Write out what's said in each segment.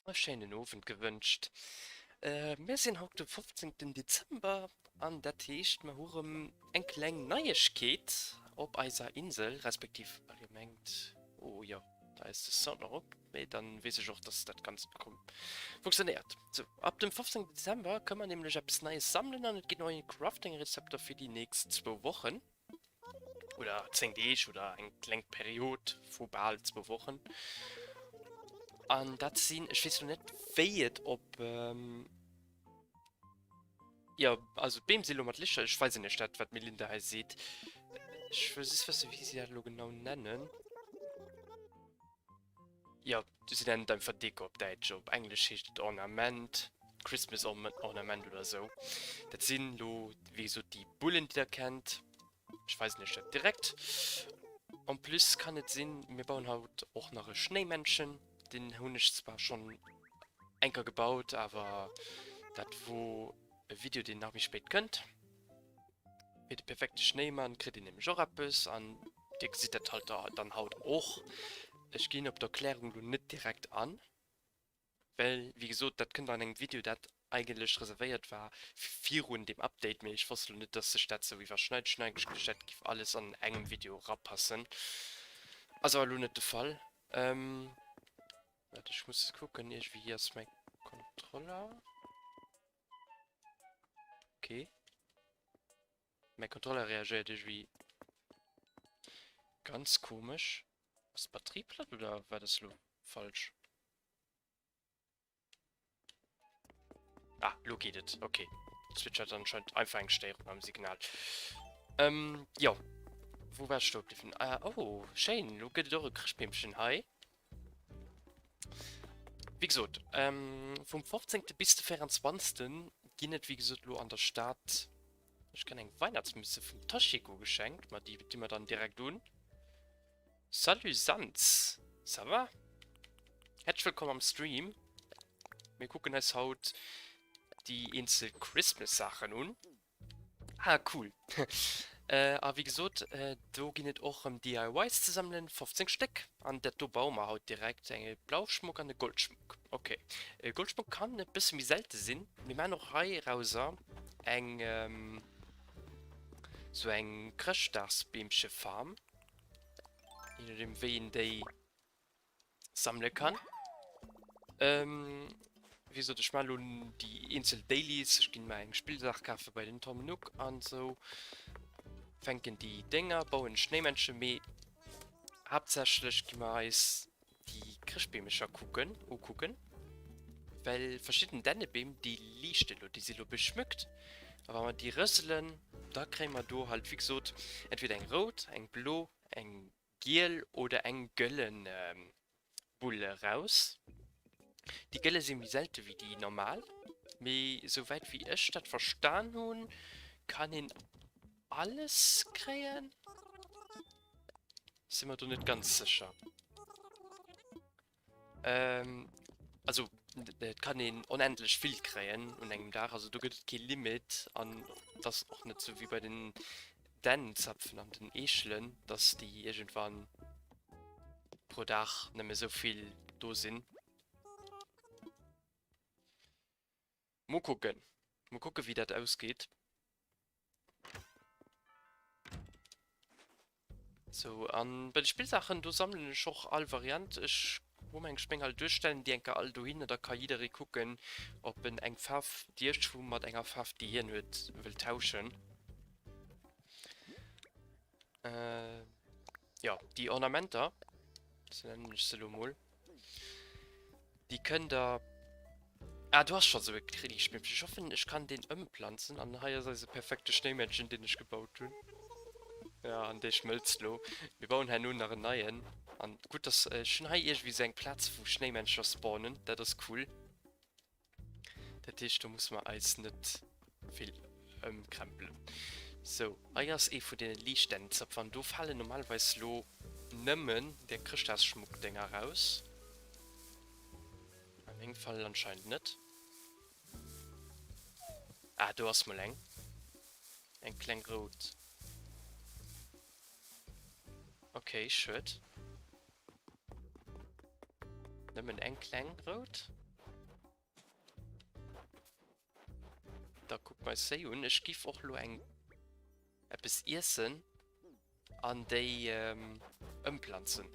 E schéinen Owend gewënscht. Mir sinn haut de 15 Dezember an dat heescht mer hu rëm eng kleng Neiegkeet op eiser Insel, respektiv allgemengt. Oh jo, da ass de Sound nach op, mee dann weess ech och dass dat Ganzt funktionéiert. Sou, ab dem 15 Dezember kënne mer nämlech eppes Neies sammelen an et ginn nei Crafting-Rezepter fir déi nächst zwou Wochen. Oder 10 Deeg oder eng kleng Period vu bal zwou Wochen. An dat sinn, ech weess lo net wéi et op, jo also d'Beem si lo mat Lichter, ech weisen iech dat wat d'Melinda hei seet. Ech wëll just wëssen wéi si dat elo genau nennen. Jo, si nennen et einfach Deko op Däitsch, op Englesch heescht et Ornament, Christmas Ornament oder esou. Dat sinn elo wéi gesot déi Bullen, déi der kennt. Ech weisen iech dat direkt. En plus kann et sinn, mir bauen haut och nach e Schnéimännchen. Deen hunn ech zwar schonn eng Kéier gebaut, awer dat wor e Video, deen nach méi spéit kënnt. Fir de perfekte Schnéimann kritt een nämlech och eppes an dir gesitt dat halt dann haut och. Ech ginn op d'Erklärung lo net direkt an, well wéi gesot dat kënnt an engem Video dat eigentlech reservéiert war virun dem Update, mee ech wosst lo net dass sech dat sou iwwerschneit. Ech hunn eigentlech geduecht dat giff alles an engem Video erapassen, ass awer lo net de Fall. Waart ech muss kucken, iergendwéi ass mäi Controller. Okay. Mäi Controller reagéiert iergendwéi ganz komesch. Ass d'Batterie platt oder war das lo falsch? Ah, lo geet et. Okay. Switch hat anscheinend einfach eng Stéierung am Signal. Ähm, jo. Wou war ech stoe bliwwen? Ah, oh, schéin. Lo gëtt et och e Chrëschtbeemchen hei. Wéi gesot, vum 15. Bis de 24. Ginn et wéi gesot elo an der Stad, ech kréien eng Weihnachtsmütze vum Toshiko geschenkt, ma déi di mer dann direkt un. Salut Sans, ça va? Häerzlech wëllkomm am Stream. Mir kucken eis haut déi eenzel Christmas-Saachen un. Ah cool. A wéi gesot, do ginn et och rëm DIYs ze sammelen, 15 Stéck. An dat do baue mer haut direkt, eng e Blauschmuck an e Goldschmuck. Ok, e Goldschmuck kann e bësse méi selte sinn. Mir maachen och heirauser eng sou eng Chrëschtdagsbeemchefarm, je nodeem wéi een déi sammele kann. Ähm, wéi gesot, ech maache lo déi eenzel Dailies. Ech ginn mer eng Spillsaach kafe bei den Tom Nook an sou. Fänken déi Dénger, bauen Schnéimännche, mee haaptsächlech gi mer eis déi Chrëschtbeemecher kucken, ukucken. Well verschidden Dännebeem, déi liichte lo, déi si lo beschmückt. A wa mer déi rëselen, da kréie mer do halt, wéi gesot, entweder eng rout, eng blo, eng giel oder eng gëllen Bull eraus. Déi gëlle si méi selte wéi déi normal, mee souwäit wéi ech dat verstan hunn, kann een alles kréien. Si mer do net ganz sécher. Also et kann een onendlech vill kréien un engem Dag, also do gëtt et kee Limit an et ass och net sou wéi bei den Dännenzapfen an den Eechelen, dass déi iergendwann pro Dag nëmme sou vill do sinn. Mol kucken, mol kucken wéi dat ausgeet. Sou, an bei de Spillsaachen, do sammelen ech och all Variant. Ech hu meng Spéng halt duerch, stellen déi eng Kéier all dohinner, da ka jidderee kucken, ob en eng Faarf, déi ech hu mat enger Faarf, déi hien huet, wëll tauschen. Jo, déi Ornamenter, sou nennen ech se elo mol. Déi kënnt der... Ah, du has scho sou e Kriichbeemchen. Ech hoffen, ech kann deen ëmplanzen. An hei ass eise perfekte Schnéimännchen, deen ech gebaut hunn. Ja, an dee schmëlzt lo. Mir bauen herno nach en neien. An gutt, dass ech hunn hei iergendwéi sou eng Plaz, wou Schnéimänncher spawnen. Dat ass cool. Dat heescht, do musse mer eis net vill ëmkrempelen. Sou, hei ass ee vun deene Liichtdännzëpfer an do falen normalerweis lo nëmmen där Chrëschtdagsschmuckdénger raus. A mengem Fall anscheinend net. Ah, do ass mol eng. Eng kleng rout. Okay, schued. Nëmmen eng kleng rout. Da kucke mer eis déi un. Ech giff och lo eng eppes iessen an déi ëmplanzen.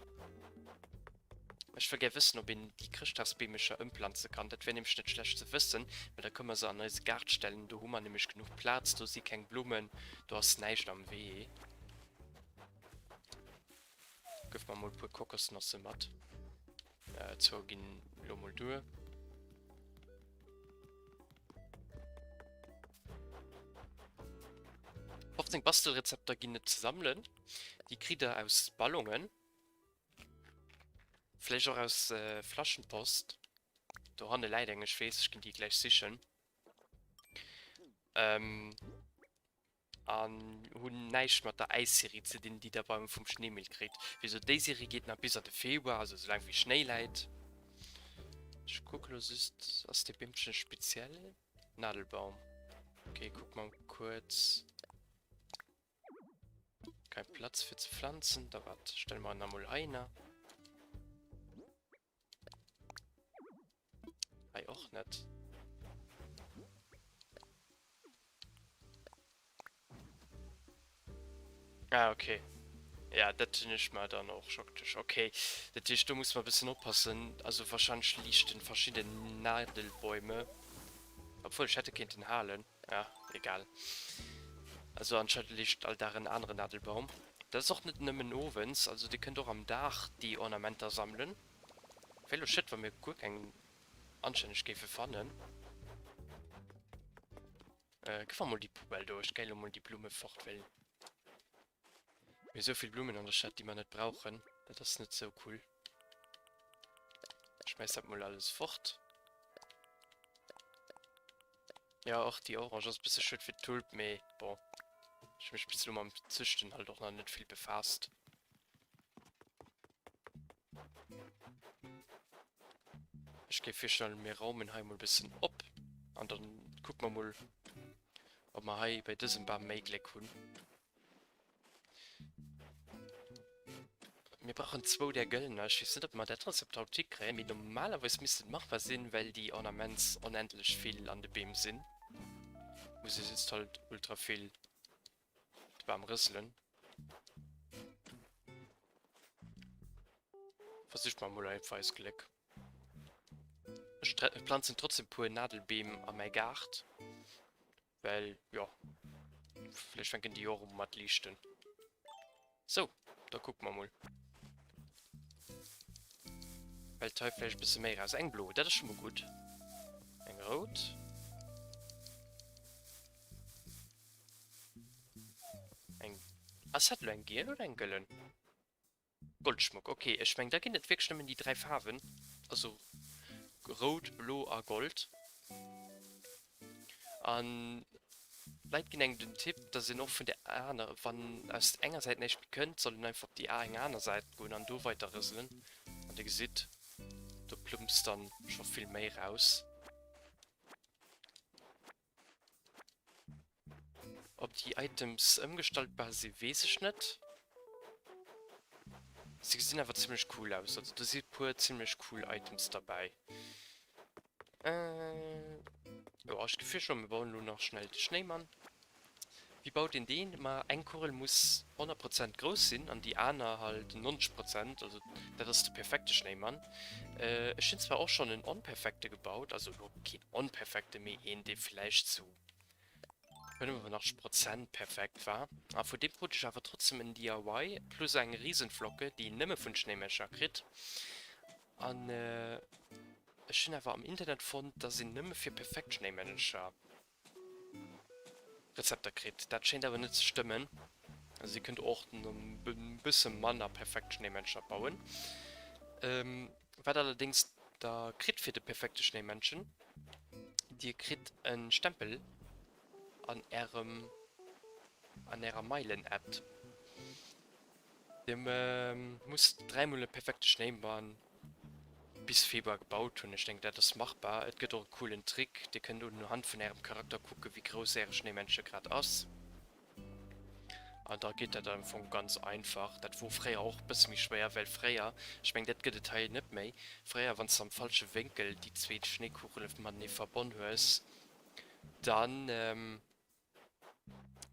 Ech wëll gär wëssen, ob een déi Chrëschtdagsbeemecher ëmplanze kann. Dat wär nämlech net schlecht ze wëssen, well da kënne mer se an eise Gaart stellen. Do hu mer nämlech genuch Plaz, do si keng Blummen, do ass näischt am Wee. Gëff mer mol e puer Kokosnosse mat. Zwou ginn elo mol duer. 15 Bastelrezepter ginn et ze sammelen. Déi kritt der aus Ballonen. Vläicht och aus äh, Flaschenpost. Dohanne läit eng, ech weess, ech ginn déi gläich sichen. Ähm, an hunn näischt mat der Äisserie ze dinn, déi der beim vum Schneemill kritt. Wéi gesot, déi Serie geet nach bis an de Februar, also soulaang wéi Schnéi läit. Ech kucke lo just, ass dee Beemchen speziell? Nadelbaum. Okay, kuck mal kuerz. Kein Platz fir ze pflanzen. Da wat stelle mer en emol heihinner. Hei och net. Ah, okay. Ja, dat hunn ech mer dann och schockteg. Okay, dat heescht, do muss mer e bëssen oppassen. Also wahrscheinlech liichten verschidden Nadelbäume. Obwuel, ech hätt e kéinten halen. Ja, egal. Also anscheinend liicht all Dag en aneren Nadelbaum. Dat ass och net nëmmen owends, also dir kënnt och am Dag déi Ornamenter sammelen. Wär lo schued, wa mir guer keng anstänneg géife fannen. Äh, gëff mer mol déi Poubelle do, ech gei lo mol déi Blumme fort, well mir hu sou vill Blummen an der Stad, déi mer net brauchen. Dat ass net sou cool. Schmäiss dat mol alles fort. Ja, och déi Orange ass e bësse schued fir d'Tulp, mee bon, ech hu mech bis elo mam Züchten halt och nach net vill befaasst. Ech géif virschloen, mir raumen hei mol e bëssen op an dann kucke mer mol, ob mer hei bei dësem Bam méi Gléck hunn. Mir brauchen zwou där gëllener. Ech weess net, ob mer dat Rezept haut hikréien, mee normalerweis misst et machbar sinn, well déi Ornaments onendlech vill an de Beem sinn. Muss ee just halt ultra vill de Bam rëselen. Versicht mer mol einfach eist Gléck. Ech planzen trotzdem puer Nadelbeem a mäi Gaart, well jo, vläicht fänken déi och u mat liichten. Sou, da kucke mer mol. Fällt hei vläicht e bësse méi raus. Eng blo, dat ass scho mol gutt. Eng rout. Eng, ass dat elo eng giel oder eng gëllen? Goldschmock, ok. Ech meng da ginn et wierklech nëmmen déi 3 Faarwen, also rout, blo a gold. An Leit ginn engem den Tipp, dass een och vun der aner, wann aus enger Säit näischt méi kënnt, soll een einfach op déi eng aner Säit goen an do weider rëselen. An dir gesitt, do plumpst dann scho vill méi raus. Ob déi Items ëmgestaltbar si weess ech net. Se gesinn awer zimmlech cool aus. Also do si puer zimmlech cool Items derbäi. Äh, jo ech géif virschloen mir bauen elo nach schnell de Schnéimann. Wéi baut een deen? Ma eng Kugel muss 100 Prozent grouss sinn an déi aner halt 90 Prozent. Also dat ass de perfekte Schnéimann. Ech hunn zwar och schonn en onperfekte gebaut, also elo keen onperfekte, mee een dee vläicht zu 85 Prozent perfekt war. A vu deem krut ech awer trotzdem en DIY plus eng Riesenflocke, déi een nëmme vun Schnéimächer kritt. An ech hunn awer am Internet fonnt, dass een nëmme fir perfekt Schnéimännercher Rezepter kritt. Dat schéint awer net ze stëmmen. Also dir kënnt och e bësse manner perfekt Schnéimänncher bauen. Wat allerdéngs der kritt fir de perfekte Schnéimännchen, Dir kritt e Stempel an ärem an ärer Meilen-App. Dir musst dräimol e perfekte Schnéimann bis Februar gebaut hunn. Ech denken dat ass machbar. Et gëtt och e coolen Trick, Dir kënnt unhand vun ärem Charakter kucke wéi grouss äre Schnéimännche grad ass. An da geet dat am Fong ganz einfach. Dat wor fréier och e bësse méi schwéier, well fréier, ech mengen dat gëtt et hei net méi, fréier wann s de am falsche Wénkel déi zweet Schnéikugel matenee verbonn hues. Dann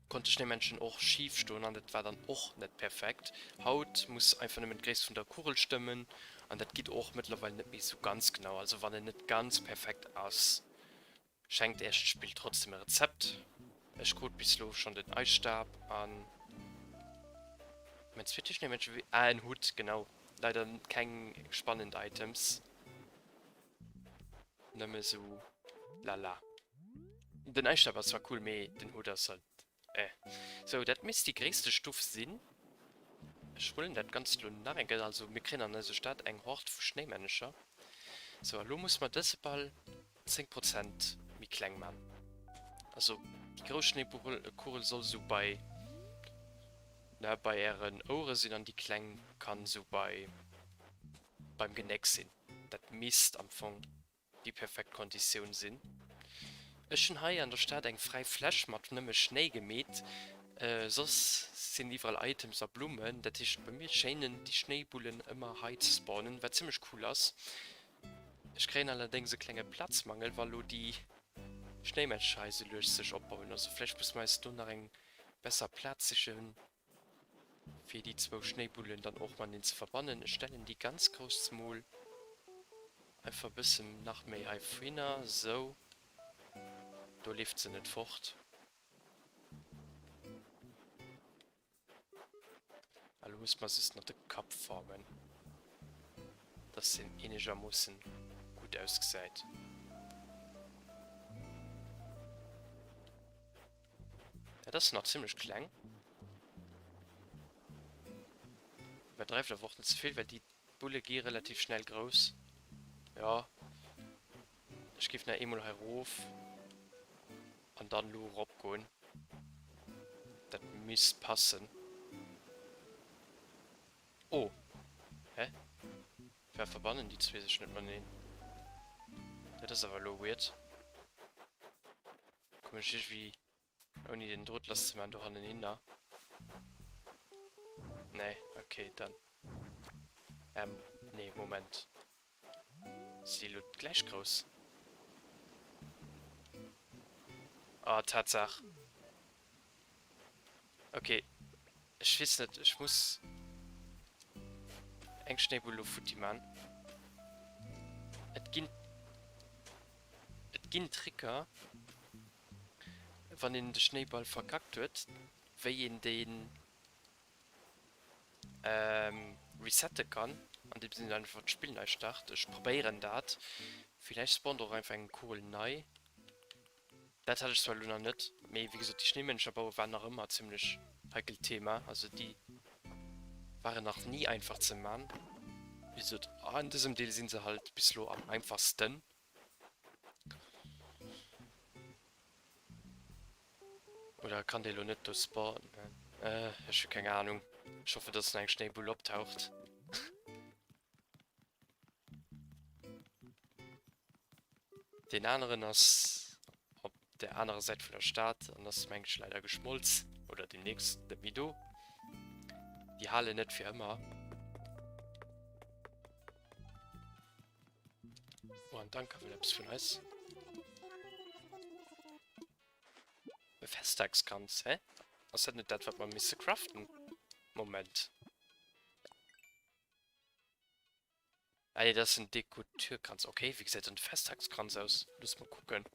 konnt de Schnéimännchen och schif stoen an dat war dann och net perfekt. Haut muss einfach nëmmen d'Gréisst vun der Kugel stëmmen an dat geet och mëttlerweil net méi sou ganz genau. Also wann en net ganz perfekt ass, schenkt Äech d'Spill trotzdem e Rezept. Ech krut bis lo schonn den Eisstab an mäin zweete Schnéimännchen, wéi, ah en Hutt, genau. Leider keng spannend Items. Nëmme sou lala. Den Eisstab ass zwar cool, mee den Hutt ass halt eh. Sou, dat misst déi gréisste Stuff sinn. Ech rullen dat Ganzt lo nach eng Kéier. Also mir kréien an eiser Stad eng Hord vu Schnéimännecher. Sou, a lo muss mer dëse Ball 10 Prozent méi kleng man. Also déi grouss Schnéikugel soll sou bei, na, bei ären Ouere sinn an déi kleng kann sou bei beim Genéck sinn. Dat misst am Fong déi perfekt Konditioun sinn. Ech hunn hei an der Stad eng fräi Fläch mat nëmme Schnéi gemeet, soss sinn iwwerall Items a Blummen. Dat heescht bei mir schéinen déi Schnéibullen ëmmer hei ze spawnen, wat zimmlech cool ass. Ech kréien allerdéngs e klenge Plazmangel, wa lo déi Schnéimänncher hei sou lues sech opbauen. Also vläicht musse mer eis do nach eng besser Plaz sichen. Fir déi zwou Schnéibullen dann och mateneen ze verbannen. Ech stellen déi ganz grouss mol einfach e bëssen nach méi heihinner, sou. Do leeft se net fort. A lo muss mer just nach de Kapp formen, dass en eenegermoossen gutt ausgesäit. Dat ass nach zimmlech kleng. Iwwerdreift awer och net ze vill, well déi Bulle gi relativ schnell grouss. Jo, ech géif nach eemol hei erof an dann elo erop goen. Dat misst passen. Oh! Hä? Firwat verbannen déi zwee sech net mateneen? Dat ass awer elo weird. Kommen ech iergendwéi ouni den Drot lass ze maachen do hannen hinner? Nee, okay, dann. Ähm, nee, Moment. Si déi elo gläich grouss? Ah, Tatsaach. Okay, ech weess net, ech muss eng Schnéibull elo futti man. Et ginn. Et ginn Tricker, wann een de Schnéiball verkackt huet, wéi een deen resette kann, andeems een einfach d'Spill nei start. Ech probéieren dat. Villäicht spawnt och einfach eng Kugel nei. Dat hat ech zwar elo nach net, mee wéi gesot, déi Schnéimännercher baue war nach ëmmer zimmlech heikelt Thema. Also déi waren nach ni einfach ze man. Wéi gesot, an dësem Deel si se halt bis elo am einfachsten. Oder kann dee lo net do spawnen? Ech hu keng Ahnung. Ech hoffe, dass nach eng Schnéibull optaucht. Deen aneren ass op der anerer Säit vun der Stad an ass meng ech leider geschmolz oder demnächst net méi do. Déi halen net fir ëmmer. Oh, an Danka wëll eppes vun eis. E Festtagskranz, hä? Ass dat net dat, wat mer misse craften? Moment. Ah nee, dat ass en Deko-Türkranz. Okay, wéi gesäit dann de Festtagskranz aus? Looss mol kucken.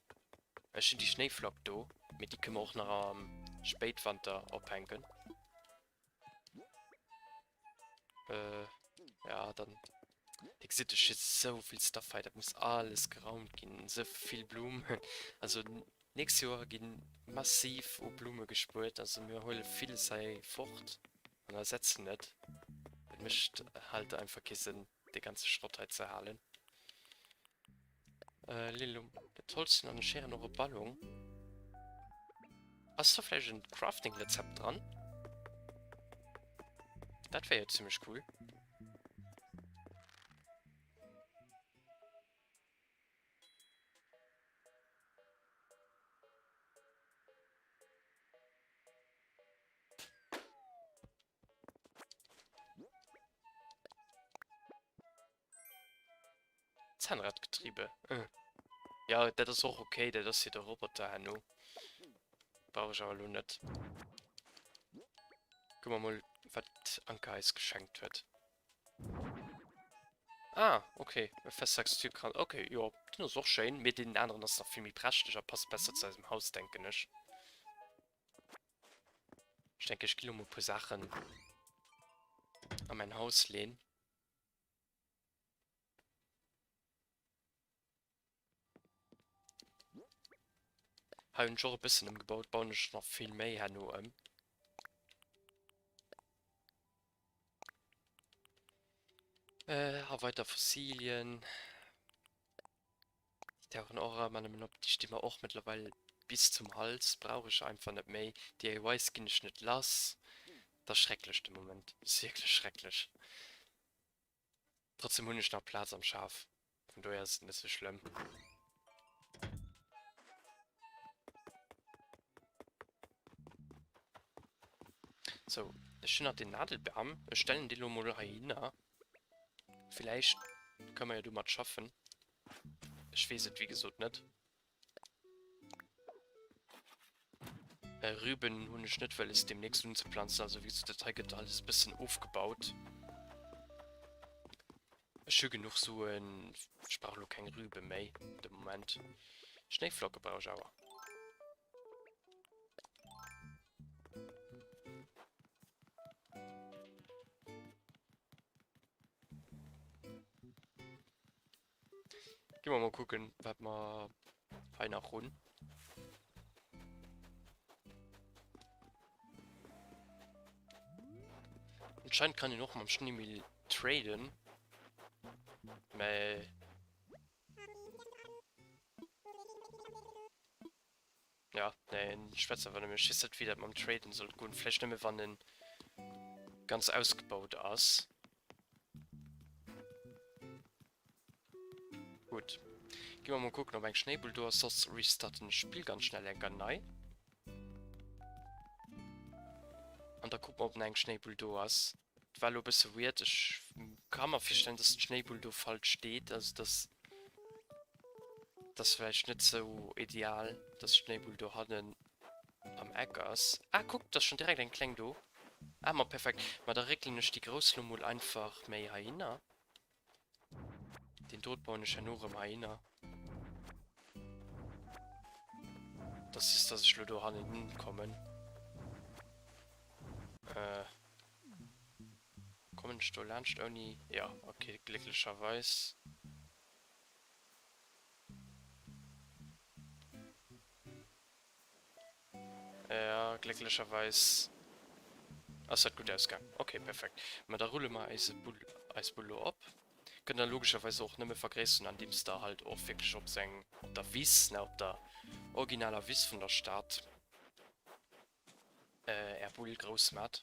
Ech hunn déi Schnéiflack do, mee déi kënne mer och nach am Spéitwanter ophänken. Äh, ja, dann. Dir gesitt, ech hu sou vill Stuff hei, dat muss alles geraumt ginn. Sou vill Blummen. Also, nächst Joer gi massiv u Blumme gespuert. Also, mir huele villes hei fort an ersetzen et. Et mécht halt einfach kee Sënn, dee ganze Schrott hei ze halen. Äh, Lilum, dat Holz an ech héieren och e Ballon. Ass do vläicht en Crafting-Rezept dran? Dat wär jo zimmlech cool. Zahnradgetriebe. Äh. Jo, dat ass och okay, dat ass jo de Roboter herno. Brauch ech awer elo net. Kucke mer mol, wat d'Anka eis geschenkt huet. Ah, okay, e Festtagstürkranz. Okay, jo, den ass och schéin, mee deen aneren ass nach vill méi prächteg a passt besser zu eisem Haus, denken ech. Ech denken, ech gi lo mol e puer Saachen a mäin Haus leen. Hei hunn ech och e bëssen ëmgebaut, bauen ech nach vill méi herno ëm. Äh, a weider Fossilien. Déi tauchen och ëmmer nëmmen op, déi sti mer och mëttlerweil bis zum Hals, brauch ech einfach net méi. DIYs ginn ech net lass. Dat ass schrecklech de Moment, dat ass wierklech schrecklech. Trotzdem hunn ech nach Plaz am Schaf, vun dohier ass et net sou schlëmm. Sou, ech hunn nach den Nadelbam. Ech stellen dee lo mol heihinner. Villäicht kënne mer jo domat schaffen. Ech weess et wéi gesot net. Rüben hunn ech net wëlles demnächst unzeplanzen, also wéi gesot dat hei gëtt alles e bëssen ofgebaut. Ech hu genuch Suen, ech brauch elo keng Rübe méi de Moment. Schnéiflocke brauch ech awer. Gi mer mol kucken, wat mer hei nach hunn. Anscheinend kann een och mam Schneemill traden. Mä Ja, nee, en schwätzt awer nëmme. Ech weess net, wéi dat mam Traden sollt goen. Vläicht nëmme, wann en ganz ausgebaut ass. Gutt. Gi mer mol kucken, ob eng Schnéibull do ass, soss restarten ech d'Spill ganz schnell eng Kéier nei. An da kucke mer, ob nach eng Schnéibull do ass. Et war elo e bësse weird. Ech ka mer virstellen, dass d'Schnéibull do falsch steet. Also, dass Dat ass vläicht net sou ideal, dass d'Schnéibull do hannen am Eck ass. Ah, kuck, da ass schon direkt eng kleng do. Ah, ma perfekt. Ma da réckelen ech déi grouss lo mol einfach méi heihinner. Den Drot bauen ech herno rëm heihinner. Das ist, dass ech lo do hannen hinkommen. Äh, kommen ech do laanscht ouni... Ja, okay, glécklecherweis. Ja, glécklecherweis ass dat gutt ausgaang. Okay, perfekt. Ma da rulle mer eise Bull, eis Bull lo op. Kënnt der logescherweis och nëmme vergréisseren, andeems der halt och wierklech op seng, op der Wiss, ne, op der originaler Wiss vun der Stad, är Bull grouss maacht.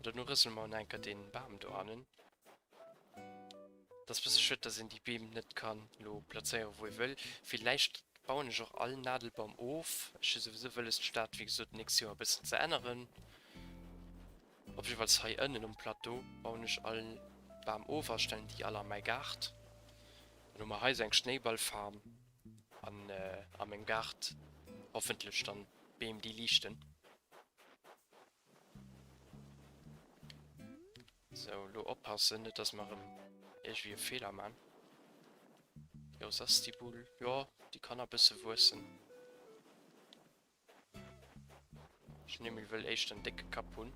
Duerno rësele mer un enker deen Bam do hannen. Dat ass bësse schued, dass een déi Beem net kann lo plazéieren wou ee wëll. Villäicht bauen ech och all Nadelbam of. Ech hu souwisou wëlles d'Stad wéi gesot d'nächst Joer e bëssen ze änneren. Op jiddefalls hei ënnen um Plateau bauen ech all Bam of a stellen déi all a mäi Gaart. Dann hu mer hei esou eng Schnéiballfarm an a mengem Gaart hoffentlech dann Beem déi liichten. Sou, lo oppassen, net dass mer erëm iergendwéi e Feeler man. Jo, se ass déi Bull. Jo, déi kann nach e bësse wuessen. Ech nemmi wëll éischter en décke Kapp hunn.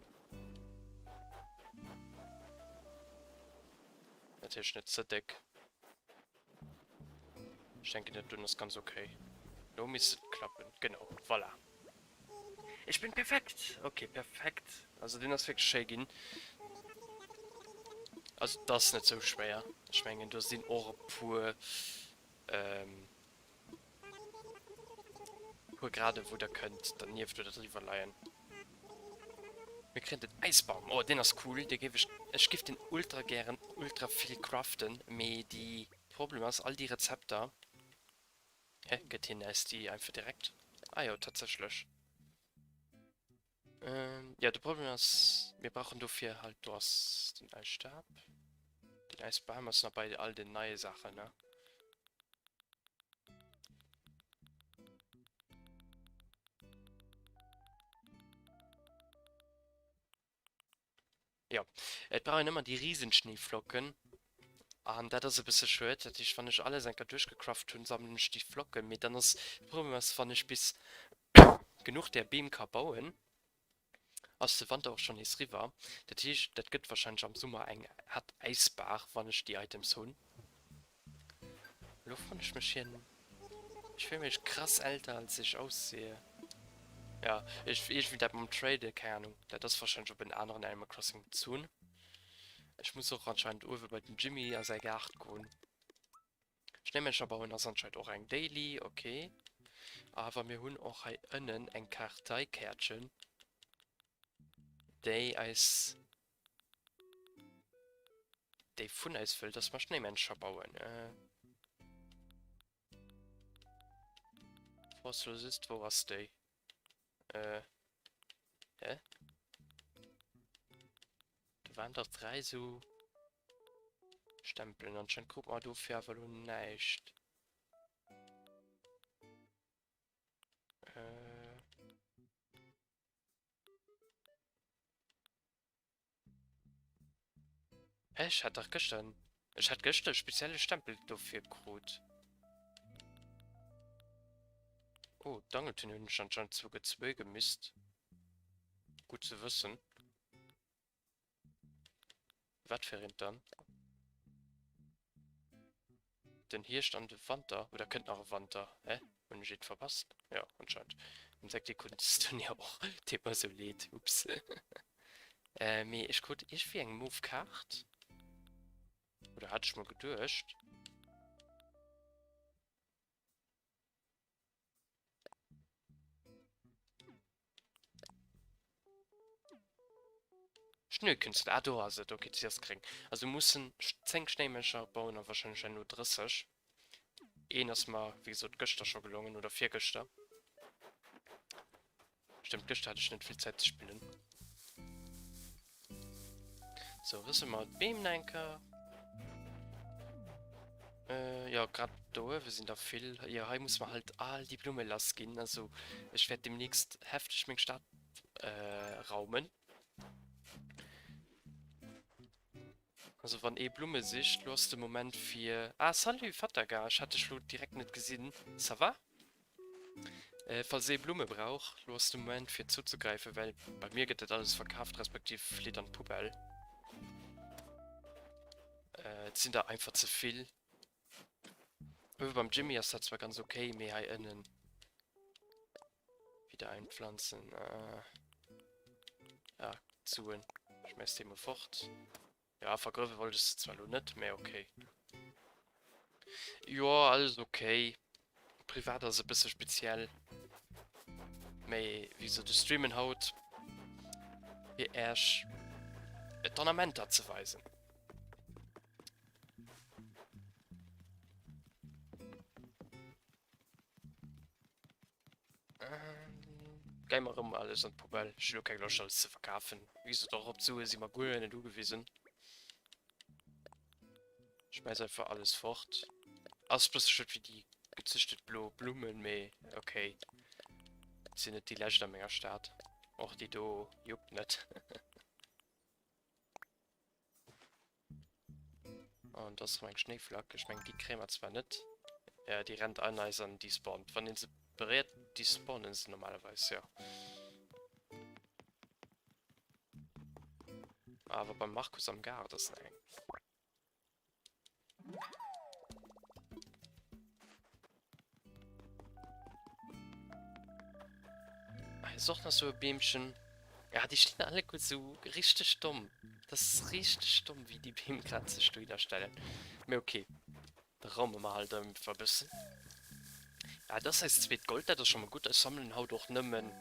Natierlech net ze déck. Ech denken dat doen ass ganz ok. Lo misst et klappen, genau, voilà. Ech bin perfekt! Ok, perfekt. Also deen ass wierklech schéi ginn. Also et ass net sou schwéier. Ech mengen do sinn och e puer puer Grade wou der kënnt dernieft oder driwwer leien. Mir kréien den Äisbaum. Oh deen ass cool, dee géif ech, ech géif deen ultra gären ultra vill craften, mee de Problem ass all déi Rezepter, hä gëtt hien äis déi einfach direkt? Ah jo tatsächlech. Jo de Problem ass mir brauchen dofir halt, do ass den Äisstab. Den Äisbam ass nach bei all den neie Saachen, ne? Jo, et brauch een ëmmer déi Riesenschneeflocken. An dat ass e bësse schued. Dat heescht, wann ech alles eng Kéier duerchgecraft hunn, sammelen ech déi Flocken. Mee dann ass de Problem ass, wann ech bis genuch där Beem ka bauen, ass de Wanter och schonn nees riwwer. Dat heescht, dat gëtt warscheinlech am Summer eng haart Äisbaach, wann ech déi Items hunn. Elo froen ech mech hien. Ech fillen mech krass älter als ech aussehe. Ja, ech iergendwéi dat mam Trade, keng Ahnung, dat ass wahrscheinlech op en aneren Animal Crossing bezunn. Ech muss och anscheinend uewe bei den Jimmy a säi Gaart goen. Schnéimänncher bauen ass anscheinend och eng Daily, ok. Awer mir hunn och hei ënnen eng Karteikäertchen, déi eis Déi vun eis wëll, dass mer Schnéimänncher bauen. Äh. Fossilosist, wou ass déi? Äh. Hä? Do waren dach 3 sou Stempelen. Anscheinend krut mer dofir awer elo näischt. Äh. Hä, ech hat dach gëschter en, ech hat gëschter e spezielle Stempel dofir krut. Oh, d'Angeltun hunn ech anscheinend zwou gezwei gemisst. Gutt ze wëssen. Wat fir eent dann? Den Hierscht an de Wanter, oder kënnt nach e Wanter? Hä? Hunn ech eent verpasst? Jo, anscheinend. Insektekunst-Turnier och, deet mer esou leed, ups. Mee ech krut iergendwéi eng mauve Kaart, oder hat ech mol geduecht. Schneekünstler, ah do ass et, ok si ass gréng. Also mussen 10 Schnéimänncher bauen a wahrscheinlech herno 30. Een ass mer wéi gesot gëschter scho gelongen oder virgëschter. Stëmmt, gëschter hat ech net vill Zäit ze spillen. Sou, rësse mer d'Beem nach eng Kéier. Äh, jo, grad do uewe sinn der vill. Jo, hei muss mer halt all déi Blumme lass ginn. Also, ech wäert demnächst hefteg meng Stad äh, raumen. Also, wann ee Blumme sicht, lo ass de Moment fir... Ah, salut Fataga, ech hat dech lo direkt net gesinn. Ça va? Falls ee Blumme brauch, lo ass de Moment fir zuzegräifen, well bei mir gëtt dat alles verkaaft respektiv flitt an d'Poubelle. Et sinn der einfach ze vill. Uewe beim Jimmy ass dat zwar ganz ok, mee hei ënnen wieder einpflanzen. Ah, d'Suen. Schmäiss déi mol fort. Ja, vergruewe wollt ech se zwar lo net, mä ok. Jo, alles ok. Privat ass e bësse speziell. Mä wéi gesot, ech streamen haut, fir Äech d'Ornamenter ze weisen. Geie mer erëm alles an d'Poubelle. Ech hu lo keng Loscht alles ze verkafen. Wéi gesot, och op d'Sue si mer guer net ugewisen. Schmäiss einfach alles fort. Ass bësse schued fir déi gezüchtet blo Blummen, mee ok. Sinn net déi lescht a menger Stad. Och déi do juckt net. An do ass erëm eng Schnéiflack. Ech mengen, déi kréie mer zwar net. Ja, déi rennt an eis an despawnt. Wann een se beréiert, despawnen se normalerweis, jo. Awer beim Markus am Gaart ass nach eng. Hei ass och nach sou e Beemchen. Ja, déi stinn alleguer sou richteg domm. Dat ass richteg domm, wéi déi Beem grad sech dohinner stellen. Mee okay, da raume mer halt einfach e bëssen. Ja, dat ass eist zweet Gold, dat ass scho mol gutt. Ech sammelen haut och nëmmen,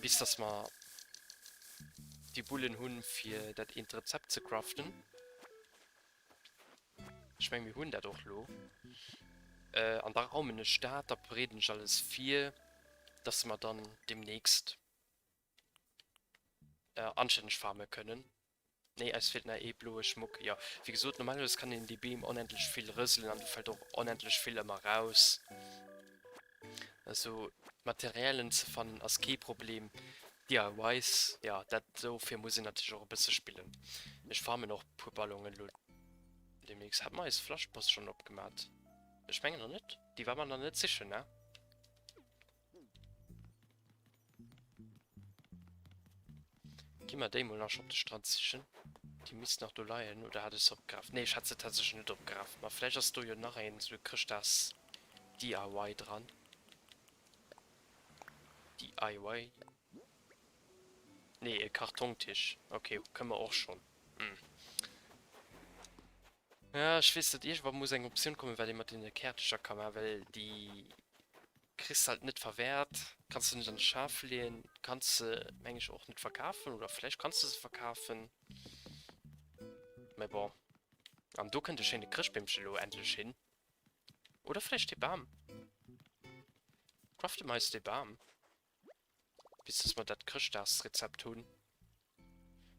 bis dass mer déi Bullen hunn, fir dat eent Rezept ze craften. Ech meng mir hunn dat och lo. An da raumen ech dat, da bereeden ech alles vir, dass mer dann demnächst anstänneg farme kënnen. Nee, eis feelt nach ee bloe Schmuck. Jo, wéi gesot, normalerweis kann een déi Beem onendlech vill rëselen an do fält och onendlech vill ëmmer raus. Also Materialien ze fannen ass kee Problem. DIYs, jo, dat dofir muss een natierlech och e bësse spillen. Ech farmen och e puer Ballonen elo demnächst. Hat mer eis Flaschpost schonn opgemat? Ech mengen nach net. Déi war mer nach net sichen, ne? Gi mer déi mol nach op de Strand sichen. Déi misst nach do leien. Oder hat ech se opgeraf? Nee, ech hat se tatsächlech net opgeraf. Ma vläicht ass do jo nach een esou e Chrëschtdags DIY dran. DIY? Nee, e Kartongtisch. Okay, kënne mer och schonn. Hm. Ja, ech weess net, iergendwann muss eng Optioun kommen, wat ee mat deene Käertecher ka maachen, well déi kriss de halt net verwäert, kanns de net an de Schaf leeën, kanns se meng ech och net verkafen oder vläicht kanns de se verkafen, mä bon. An do kënnt e schéine Chrëschtbeemche lo endlech hin, oder vläicht dee Bam. Crafte mer eis dee Bam. Bis dass mer dat Chrëschtdagsrezept hunn.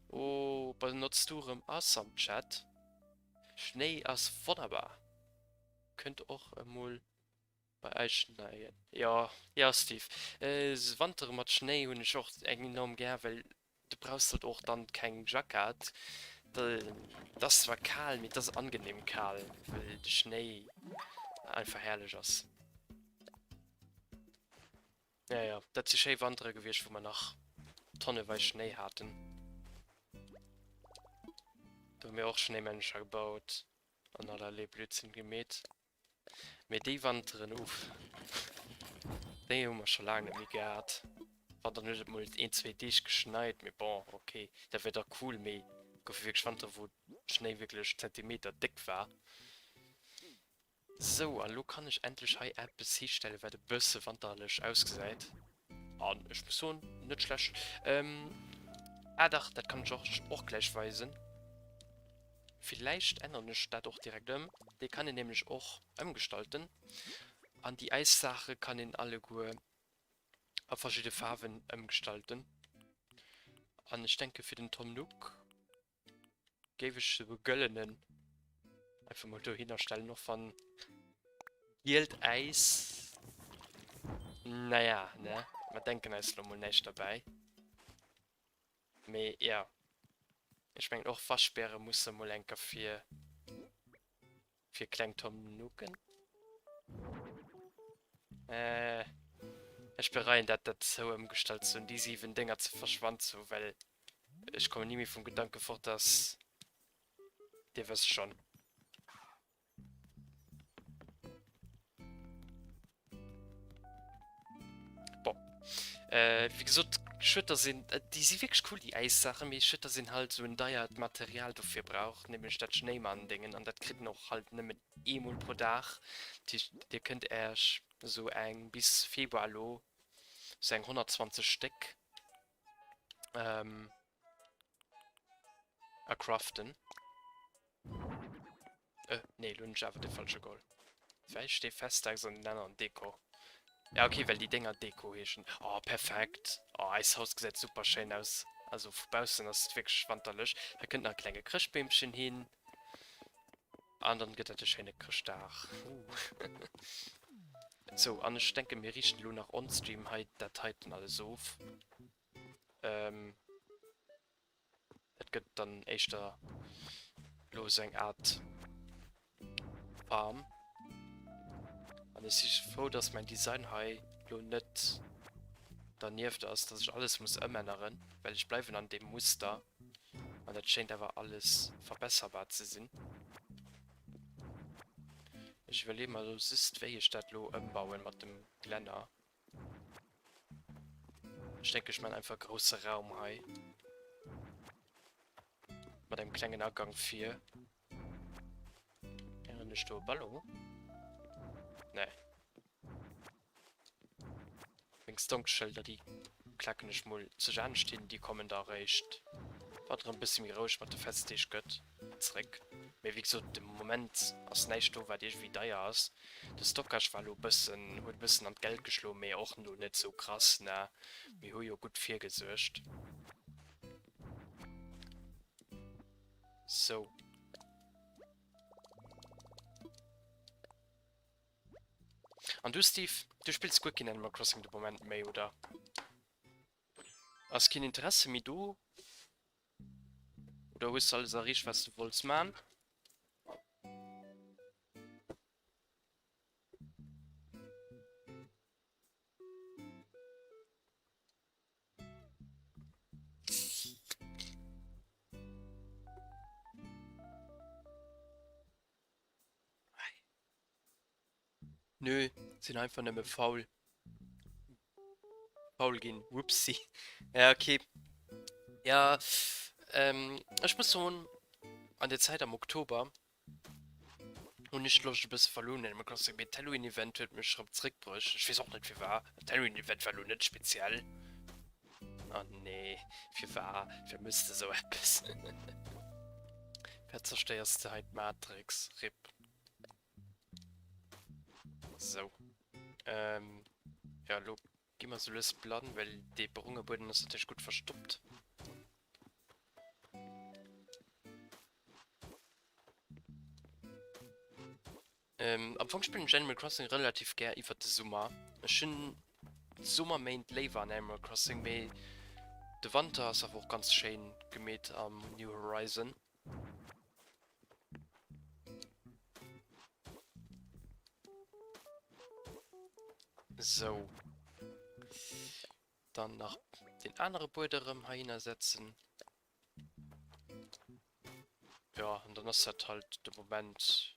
Oh, benotzt du rem ass am Chat. Schnéi ass wonnerbar. Kënnt och emol bei eis schneien. Jo, jo Steve, Wantere mat Schnéi hunn ech och enorm gär, well du brauchst halt och dann keng Jackett. Et ass zwar kal, mee et ass angenehm kal, well de Schnéi einfach herrlech ass. Ja, ja, dat si schéi Wantere gewiescht, wou mer nach tonneweis Schnéi haten. Do hu mir och Schnéimännecher gebaut an allerlee Blödsinn gemeet. Mee déi Wanteren, uff, déi hu mer scho laang net méi gehat. Wann, dann huet et mol een, zwee Deeg geschneit, mee bon, ok, dat war da cool. Mee goufe wierklech Wantere, wou Schnéi wierklech Zentimeter déck war. Sou, an elo kann ech endlech hei eppes histellen, wat e bësse wanterlech ausgesäit. An ech muss soen, net schlecht. Ähm, ah dach, dat kann ech och, och gläich weisen. Villäicht änneren ech dat och direkt ëm. Déi kann een nämlech och ëmgestalten. An déi Äissaache kann een alleguer a verschidde Faarwen ëmgestalten. An ech denke fir den Tom Nook Géif ech sou e gëllenen einfach mol dohinner stellen, och wann gielt Äis, naja, ne, mer denken eis lo mol näischt derbäi. Mee jo, ech mengen och Waschbäre musse mol enker fir fir kleng Tom Nooken. Äh, ech bereien dat, dat sou ëmgestallt ze hunn, déi 7 Dénger ze verschwannt ze hu, well ech kommen ni méi vum Gedanke fort, dass, Dir wësst schonn. Bon. Äh, wéi gesot, schued, dass een, déi si wierklech cool, déi Äissaachen, mee schued, dass een halt esou en deiert Material dofir brauch, nämlech dat Schnéimann-Déngen, an dat kritt een och halt nëmmen eemol pro Dag. Dat heescht, dir kënnt Äech esou eng bis Februar elo esou eng 120 Stéck, ähm, ercraften. Äh, nee, lo hunn ech awer de falsche geholl. Vläicht dee Festdags an den aneren Deko. Ja, okay, well déi Dénger Deko heeschen. Oh, perfekt. Oh, eis Haus gesäit super schéin aus. Also vu baussen ass et wierklech wanterlech. Hei kënnt nach e klenge Chrëschtbeemchen hin. An dann gëtt dat e schéine Chrëschtdag. Uh. Sou, an ech denken, mir riichten elo nach on-stream hei dat heiten alles of. Ähm. Dat gëtt dann éischter elo esou eng Art Farm. An ech si frou, dass mäin Design hei elo net dernieft ass, dass ech alles muss ëmänneren, well ech bleiwen an deem Muster. An dat schéint awer alles verbesserbar ze sinn. Ech iwwerleeë mer elo just, wéi ech dat elo ëmbauen mat dem Glänner. Ech denke ech man einfach grousse Raum hei. Mat engem klengen Agang vir. Héieren ech do e Ballon? Nee. Meng Stonkschëlder déi klacken ech mol sech anescht hin, déi kommen da eréischt wat erëm bëssi méi roueg mat de Festdeeg gëtt zréck. Mee wéi gesot de Moment ass näischt do wat iergendwéi deier ass. De Stockage war lo bëssen, huet e bëssen an d'Geld geschloen, mee och lo net sou krass, ne? Mir hu jo gutt virgesuergt. Sou. An du Steve, du spills guer keen Animal Crossing de Moment méi, oder? Ass keen Interesse méi do? Oder hues du alles erreecht wat du wollts man? Nö, sinn einfach nëmme faul. Faul ginn, whoopsie. Ja, okay. Ja, ähm, ech muss soen, an der Zäit am Oktober hunn ech d'Loscht e bësse verluer un Animal Crossing, mee d'Halloween-Event huet mech erëm zréckbruecht. Ech weess och net firwat. D'Halloween-Event war elo net speziell. Oh nee, firwat? Firwat méchs de esou eppes? Firwat zerstéiers de hei d'Matrix? Rip. Sou. Ähm, ja, elo gi mer sou lues blann, well dee bronge Buedem ass natierlech gutt verstoppt. Ähm, am Fong spillen ech Animal Crossing relativ gär iwwert de Summer. Ech hunn d'Summerméint léiwer an Animal Crossing, mee de Wanter ass awer och ganz schéin gemeet am New Horizon. Sou. Dann nach den anere Bued erëm heihinner setzen. Ja, an dann ass dat halt de Moment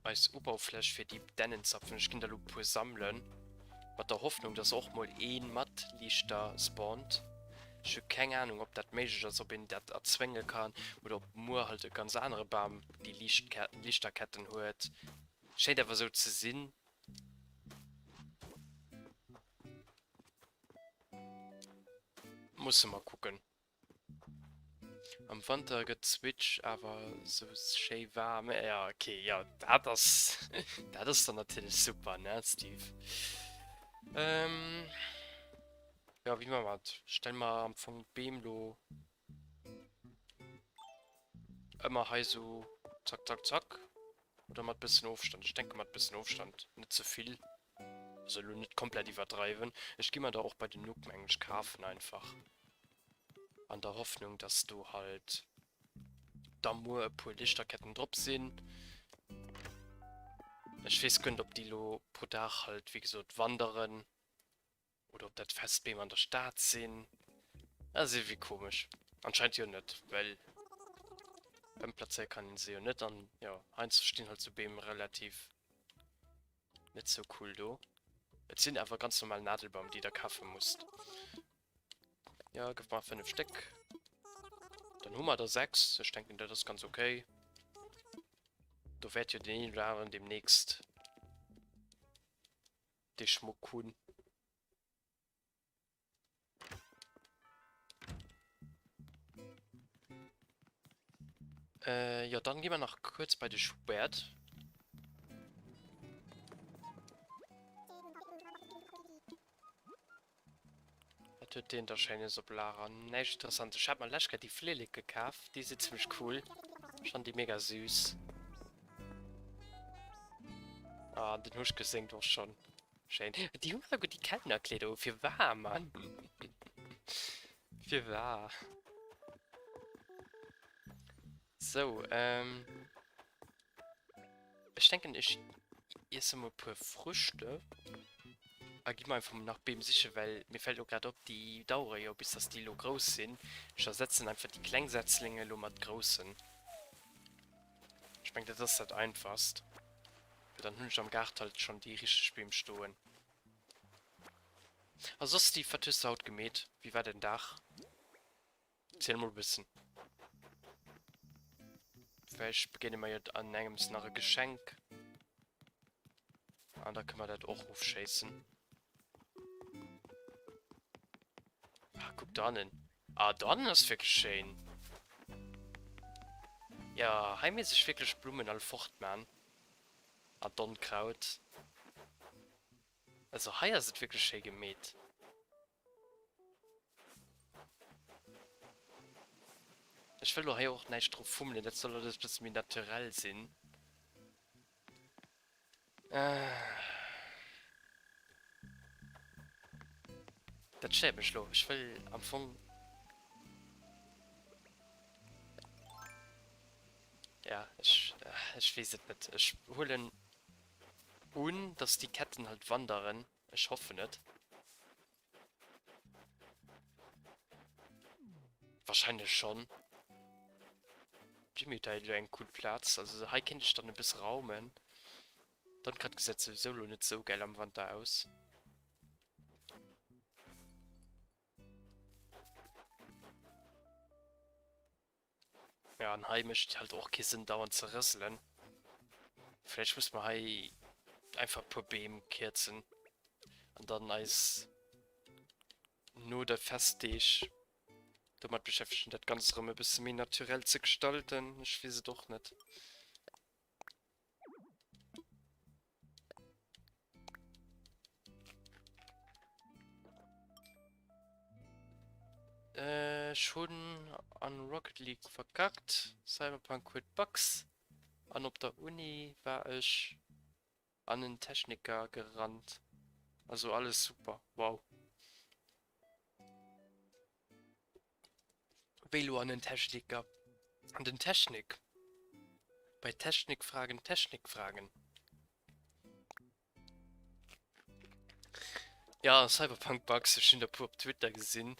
eis Ubaufläch fir déi Dännen zapfen. Ech ginn der elo e puer sammelen, mat der Hoffnung, dass och mol ee mat Liichter spawnt. Ech hu keng Ahnung, ob dat méiglech ass, ob een dat erzwénge kann oder ob muer halt e ganz anere Bam déi Liichterketten huet. Schéint awer esou ze sinn. Musse mer kucken. Am Wanter gëtt d'Switch awer sou schéi waarm. Ja ok, jo dat ass dat ass dann natierlech super ne Steve. Ähm, jo wéi maache mer dat? Stelle mer am Fong d'Beem lo ëmmer hei sou zack zack zack oder mat bëssen Ofstand? Ech denke mat bëssen Ofstand, net ze vill. Also elo net komplett iwwerdreiwen. Ech gi mer der och bei den Nook mengen ech kafen einfach. An der Hoffnung dass do halt da muer e puer Lichterketten drop sinn. Ech weess guer net ob déi elo pro Dag halt wéi gesot wanderen. Oder ob dat fest Beem an der Stad sinn. Dat ass iergendwéi komesch. Anscheinend jo net, well ëmplazéiere kann een se jo net. An jo, heiansdo stinn halt sou Beem relativ net sou cool do. Et sinn awer ganz normal Nadelbaum, déi der kafe musst. Jo, gëff mer 5 Stéck. Dann hu mer der 6. Ech denken, dat ass ganz okay. Do wäert jo deen een oder aneren deemnächst dee Schmuck hunn. Äh, jo, dann gi mer nach kuerz bei de Schubert. Wat huet deen da Schéines op Lager? Näischt Interessantes. Ech hat mer lescht Kéier déi Flillek gekaf. Déi si zimmlech cool. Ech fannen déi mega süß. Ah, den Huschke séngt och schonn. Schéin. Déi hunn alleguer déi Kellnerkleeder u. Firwar, Mann? Firwar? Sou, ähm. Ech denken, ech iesse mol e puer Früchte. A gi mer einfach mol nach Beem sichen, well mir fält elo grad op, déi dauere jo, bis dass déi elo grouss sinn. Ech ersetzen einfach déi kleng Setzlinge elo mat groussen. Ech mengen, dat ass dat Einfachst. Well dann hunn ech am Gaart halt schonn déi richteg Beem stoen. A soss, Steve, wat hues de haut gemeet? Wéi war däin Dag? Ziel mol e bëssen. Vläicht begéine mer jo an engems nach e Geschenk. An da kënne mer dat och ofschéissen. Ah, kuck dannen. Ah, dannen ass wierklech schéin. Ja, hei misst ech wierklech d'Blummen all fort man. An d'Onkraut. Also hei ass et wierklech schéi gemeet. Ech wëll lo hei och näischt dru fummelen, dat soll alles e bësse méi naturell sinn. Dat stéiert mech lo. Ech wëll am Fong. Ja, ech, ech weess et net. Ech huelen un, dass déi Ketten halt wanderen. Ech hoffen et. Wahrscheinlech schon. Jimmy huet hei elo eng cool Plaz. Also hei kéint ech dann e bësse raumen. D'Landkaart gesäit souwisou elo net sou gäil am Wanter aus. Ja, an hei mécht et halt och kee Sënn dauernd ze rëselen. Vläicht muss mer hei einfach e puer Beem kierzen an dann eis no de Festdeeg domat beschäftegen, dat Ganzt erëm e bësse méi naturell ze gestalten. Ech weess et och net. Ech hunn an Rocket League verkackt, Cyberpunk huet Bugs an op der Uni war ech an en Techniker gerannt. Also alles super, wow. Wéi lo an den Techniker? An den Technik? Bei Technikfragen Technikfragen. Ja, Cyberpunk Bugs, ech hunn der puer op Twitter gesinn.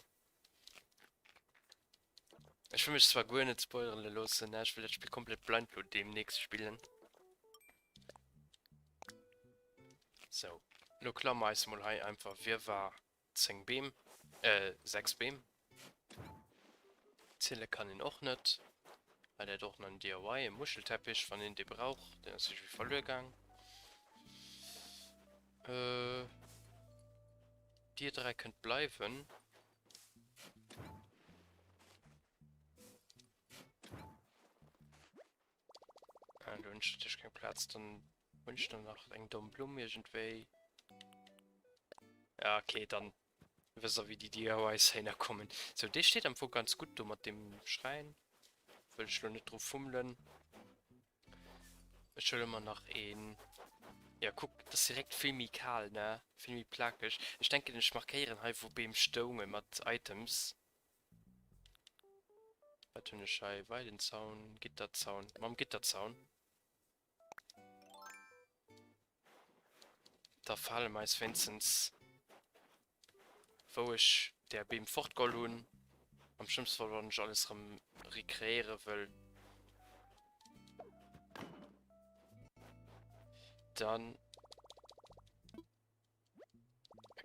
Ech wëll mech zwar guer net spoilere loossen, ech wëll dat Spill komplett blind lo deemnächst spillen. Sou, lo klaue mer eis mol hei einfach Wirrwarr 10 Beem, äh 6 Beem. Ziele kann een och net. Hei läit och nach en DIY, e Muschelteppich, wann een dee brauch. Deen ass iergendwéi verluer gaang. Äh, dir 3 kënnt bleiwen. Ah, do hunn ech natierlech keng Plaz. Dann hunn ech do nach eng domm Blumm iergendwéi. Ja, okay, dann wësst der, wéi déi DIY-Széiner kommen. Sou, dee steet am Fong ganz gutt do mat deem Schräin. Wëll ech lo net dru fummelen. Ech huele mer nach een. Ja, kuck, dat ass direkt vill méi kal, ne? Vill méi plakeg. Ech denken, ech markéieren hei, wou Beem stounge mat Items. Wat hunn ech hei? Weidenzaun, Gitterzaun. Mam Gitterzaun. Da fale mer eis wéinstens, wou ech där Beem fortgeholl hunn. Am schlëmmste Fall, wann ech alles erëm recreéiere wëll. Dann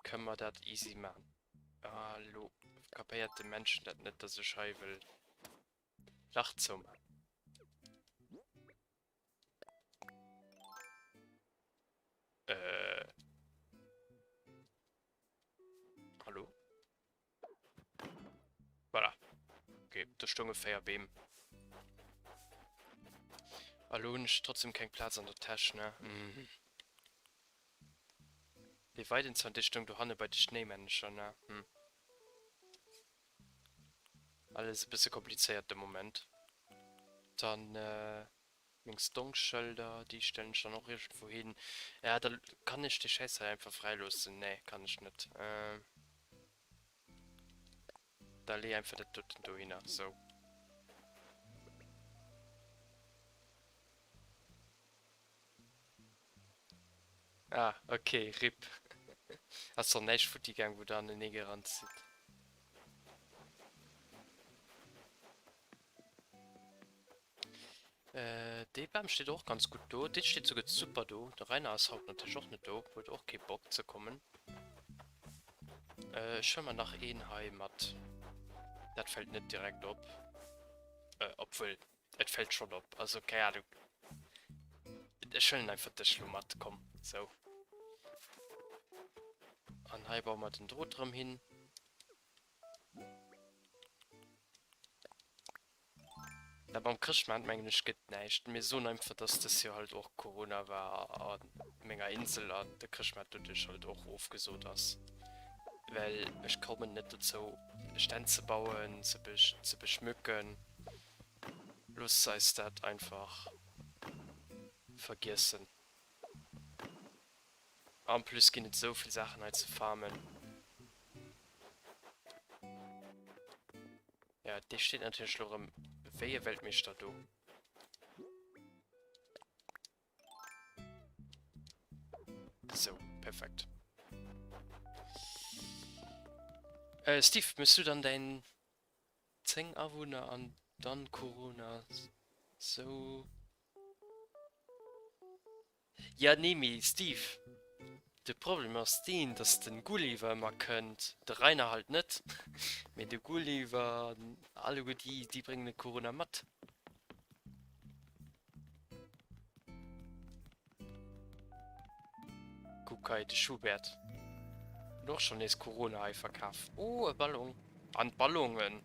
kënne mer dat easy maachen. Ah, lo kapéiert de Männchen dat net, dass ech hei wëll Lach zouman. Äh. Hallo? Voilà. Okay, do stounge 4 Beem. A lo hunn ech trotzdem keng Plaz an der Täsch, ne? Mhm. Dee Weidenzahn, dee stoung dohanne bei de Schnéimännecher, ne? Hm. Alles e bësse komplizéiert de Moment. Dann meng Stongschëlder, déi stellen ech dann och iergendwou hin. Ja, da kann ech dee Schäiss hei einfach fräiloossen. Nee, kann ech net. Da lee einfach dat doten dohinner. Sou. Ah, ok, rip. Ass dann näischt futti gaang wou der anenee gerannt sidd? Äh, dee Bam steet och ganz gutt do. Dee steet souguer super do. De Rainer ass haut natierlech och net do, huet och kee Bock ze kommen. Äh, ech huele mer nach een hei mat. Dat fält net direkt op. Äh, obwuel. Et fällt schon op, also keng Ahnung. Ech huelen einfach dech lo mat, komm, sou. An hei baue mer den Drot erëm hin. Dat mam Chrëschtmaart mengen ech gëtt näischt. Mir soen einfach, dass dës Joer halt och Corona war a menger Insel an de Chrëschtmaart doduerch halt och ofgesot ass. Well ech kommen net dozou Stänn ze bauen, ze beschmücken. Looss eis dat einfach vergiessen. En plus ginn et esou vill Saachen hei ze farmen. Ja, dee steet natierlech elo erëm wéi e Weltmeeschter do. Sou, perfekt. Äh, Steve, mëss du dann däin 10 Awunner an dann Corona sou? Ja nee mee Steve, de Problem ass deen dass den Gulliver emmer kënnt, de Rainer halt net, mee de Gulliver an alleguer déi déi bréngen de Corona mat. Kuck hei de Schubert huet och schon nees Corona hei verkaf. Oh e Ballon an d'Ballonen.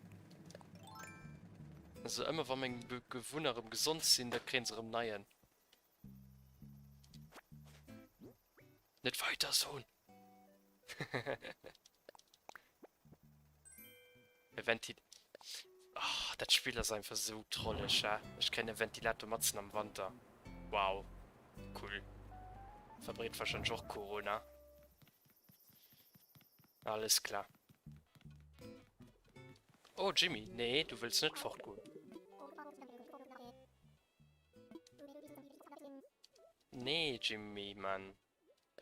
Also ëmmer wa meng Bewunner erëm gesond sinn, da kréien se erëm neien. Net weiter soen! E Ventil... Oh, dat Spill ass einfach sou trolleg, hä? Ech kréien e Ventilator matzen am Wanter. Wow. Cool. Verbreet wahrscheinlech och Corona. Alles klar. Oh, Jimmy, nee, du wëlls net fortgoen. Nee, Jimmy, Mann.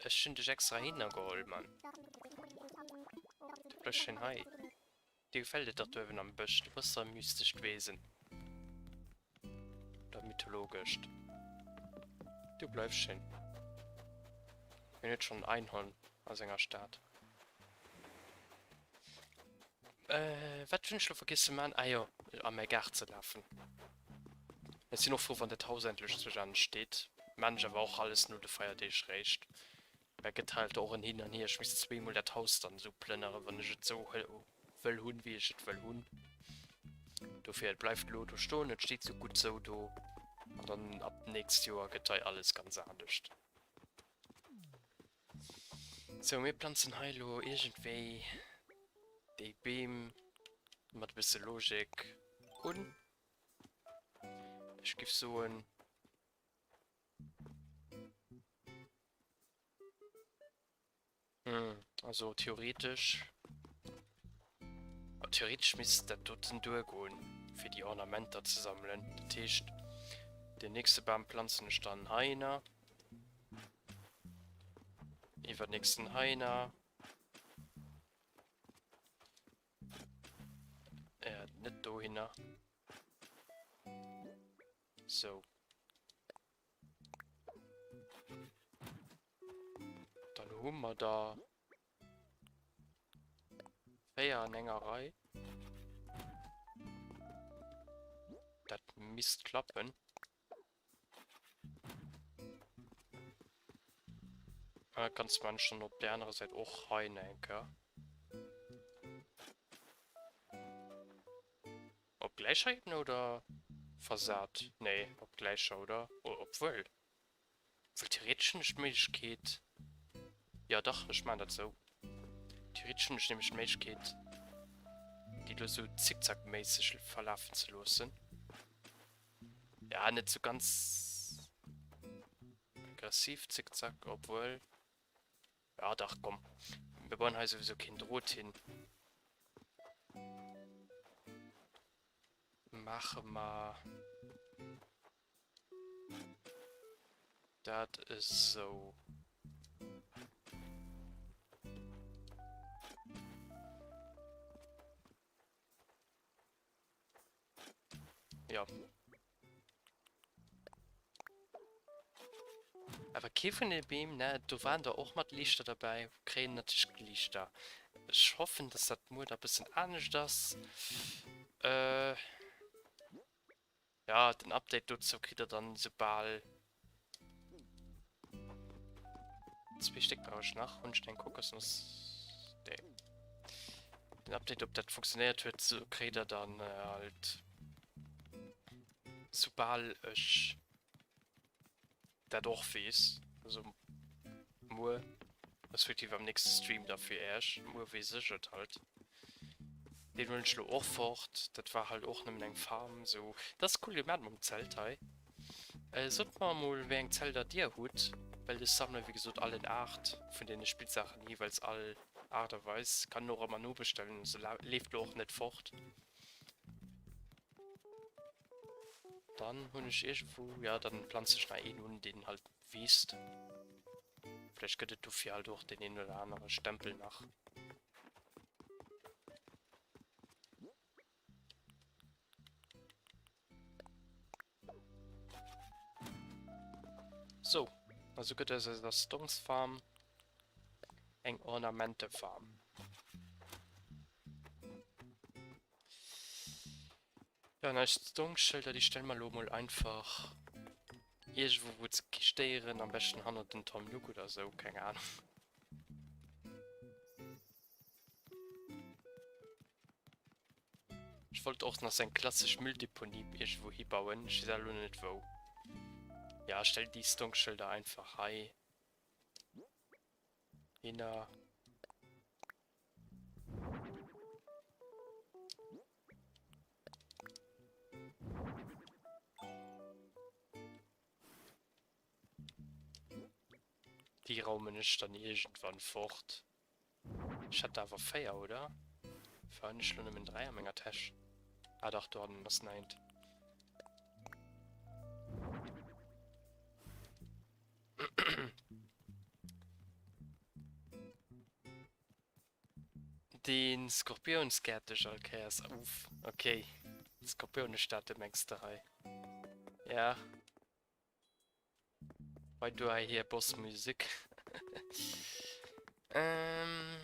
Ech hunn dech extra hinner geholl, Mann. Du bleifs schéin hei. Dir gefält et dach do uewen am Bësch. Du bass dach e mystescht Wesen. Oder mythologescht. Du bleifs schéin. Wien huet schonn en Einhorn a senger Stad? Äh, wat hunn ech lo vergiess ze man? Ah jo, a mäi Gaart ze lafen. Ech sinn och frou, wann dat Haus endlech zu Enn steet. Man ech awer och alles no de Feierdeeg réischt. Mä gëtt halt och en Hin an Hier. Ech misst zweemol dat Haus dann esou plënnere, wann ech et esou wëll hunn, wéi ech et wëll hunn. Dofir, et bleift elo do stoen. Et steet sou gutt sou do. An dann ab d'nächst Joer gëtt hei alles ganz anescht. Sou, mir planzen hei elo iergendwéi déi Beem mat e bësse Logik un. Ech giff soen. Hm, also theoretesch. Theoretesch misst dat doten duergoen, fir déi Ornamenter ze sammelen. Dat heescht, den nächste Bam planzen ech dann heihinner. Iwwernächsten Heiner. Äh, net dohinner. So. Dann hu mer da 4 an enger Rei. Dat misst klappen. Ah, ganz manchen op der anerer Säit och hei enker. Op gläicher Ebene oder versat? Nee, op gläicher, oder? Oh, obwuel. Obwuel, theoretesch hunn ech d'Méiglechkeet. Jo, dach, ech maachen dat esou. Theoretesch hunn ech nämlech d'Méiglechkeet, déi do esou zickzackméisseg verlafen ze loossen. Ja, net sou ganz aggressiv zickzack, obwuel. Ja, dach, komm. Mir bauen hei souwisou keen Drot hin. Maache mer dat esou. Ja. Awer kee vun de Beem, ne? Do waren der och mat Liichter derbäi, kréien natierlech Liichter. Ech hoffen, dass dat muer da bëssen anescht ass. Äh, ja, den Update dozou kritt der dann soubal. Zwee Stéck brauch ech nach. Hunn ech eng Kokosnuss? Nee. Den Update, ob dat funktionéiert huet, so kréit der dann äh, halt soubal ech dat och weess. Also muer, respektiv am nächste Stream da fir Äech. Muer weess ech et halt. Deen huelen ech lo och fort. Dat war halt och nëmmen eng Farm sou. Dat ass cool gemat mam Zelt hei. Sot mer mol wéi eng Zelter dir hutt, well ech sammelen wéi gesot allen 8 vun deene Spillsaachen jeeweils all Aart a Weis. Kann och ëmmer nobestellen, se leeft lo och net fort. Dann hunn ech iergendwou, jo dann planze ech nach een un deen halt wiisst. Vläicht gëtt et dofir halt och deen een oder anere Stempel nach. So, also gëtt aus eiser Stongsfarm eng Ornamentefarm. Ja, an eis Stongschëlder, déi stelle mer elo mol einfach iergendwou, wou se kee stéieren, am beschten hannert den Tom Nook oder sou, keng Ahnung. Ech wollt och nach sou eng klassesch Mülldeponie iergendwou hibauen, ech weess awer elo net wou. Ja, ech stell déi Stongschëlder einfach hei hinner. Déi raumen ech dann iergendwann fort. Ech hat awer 4, oder? War hunn ech lo nëmmen 3 a menger Täsch? Ah dach, do hannen ass nach eent. Den Skorpion scared dech all Kéiers. Uff, okay. Skorpionestatue mengs de hei? Ja. Why do I hear boss music? ähm,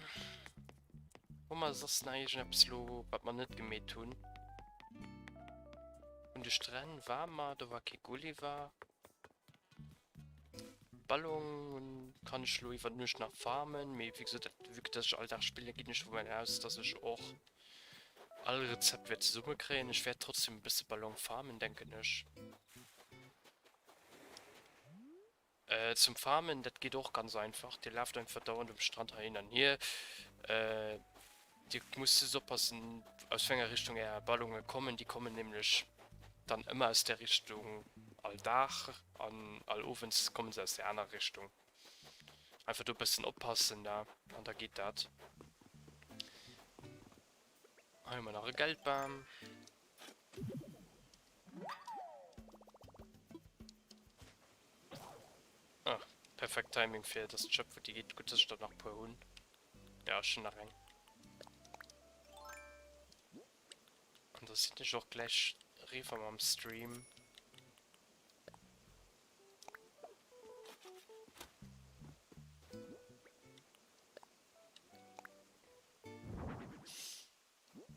hu mer soss nach iergendeppes lo, wat mer net gemeet hunn? Un de Stränn war mer, do war kee Gulliver. Ballon kann ech lo iwwer d'Nuecht nach farmen, mee wéi gesot, vue que dass ech all Dag spillen, ginn ech dovun aus, dass ech och all Rezept wäert zesumme kréien. Ech wäert trotzdem e bësse Ballon farmen, denken ech. Zum Farmen, dat geet och ganz einfach, Dir laaft einfach dauernd um Strand hei hin an hier. Dir musst just oppassen, aus wéi enger Richtung är Ballonge kommen, déi kommen nämlech dann ëmmer aus där Richtung all Dag an all Owends kommen se aus där anerer Richtung. Einfach do e bëssen oppassen da an da geet dat. Hei hu mer nach e Geldbam. Ah, perfekt Timing fir dass d'Schëpp futti geet. Gutt dass ech der nach puer hunn. Ja, ech hunn nach eng. An da sinn ech och gläich eriwwer mam Stream.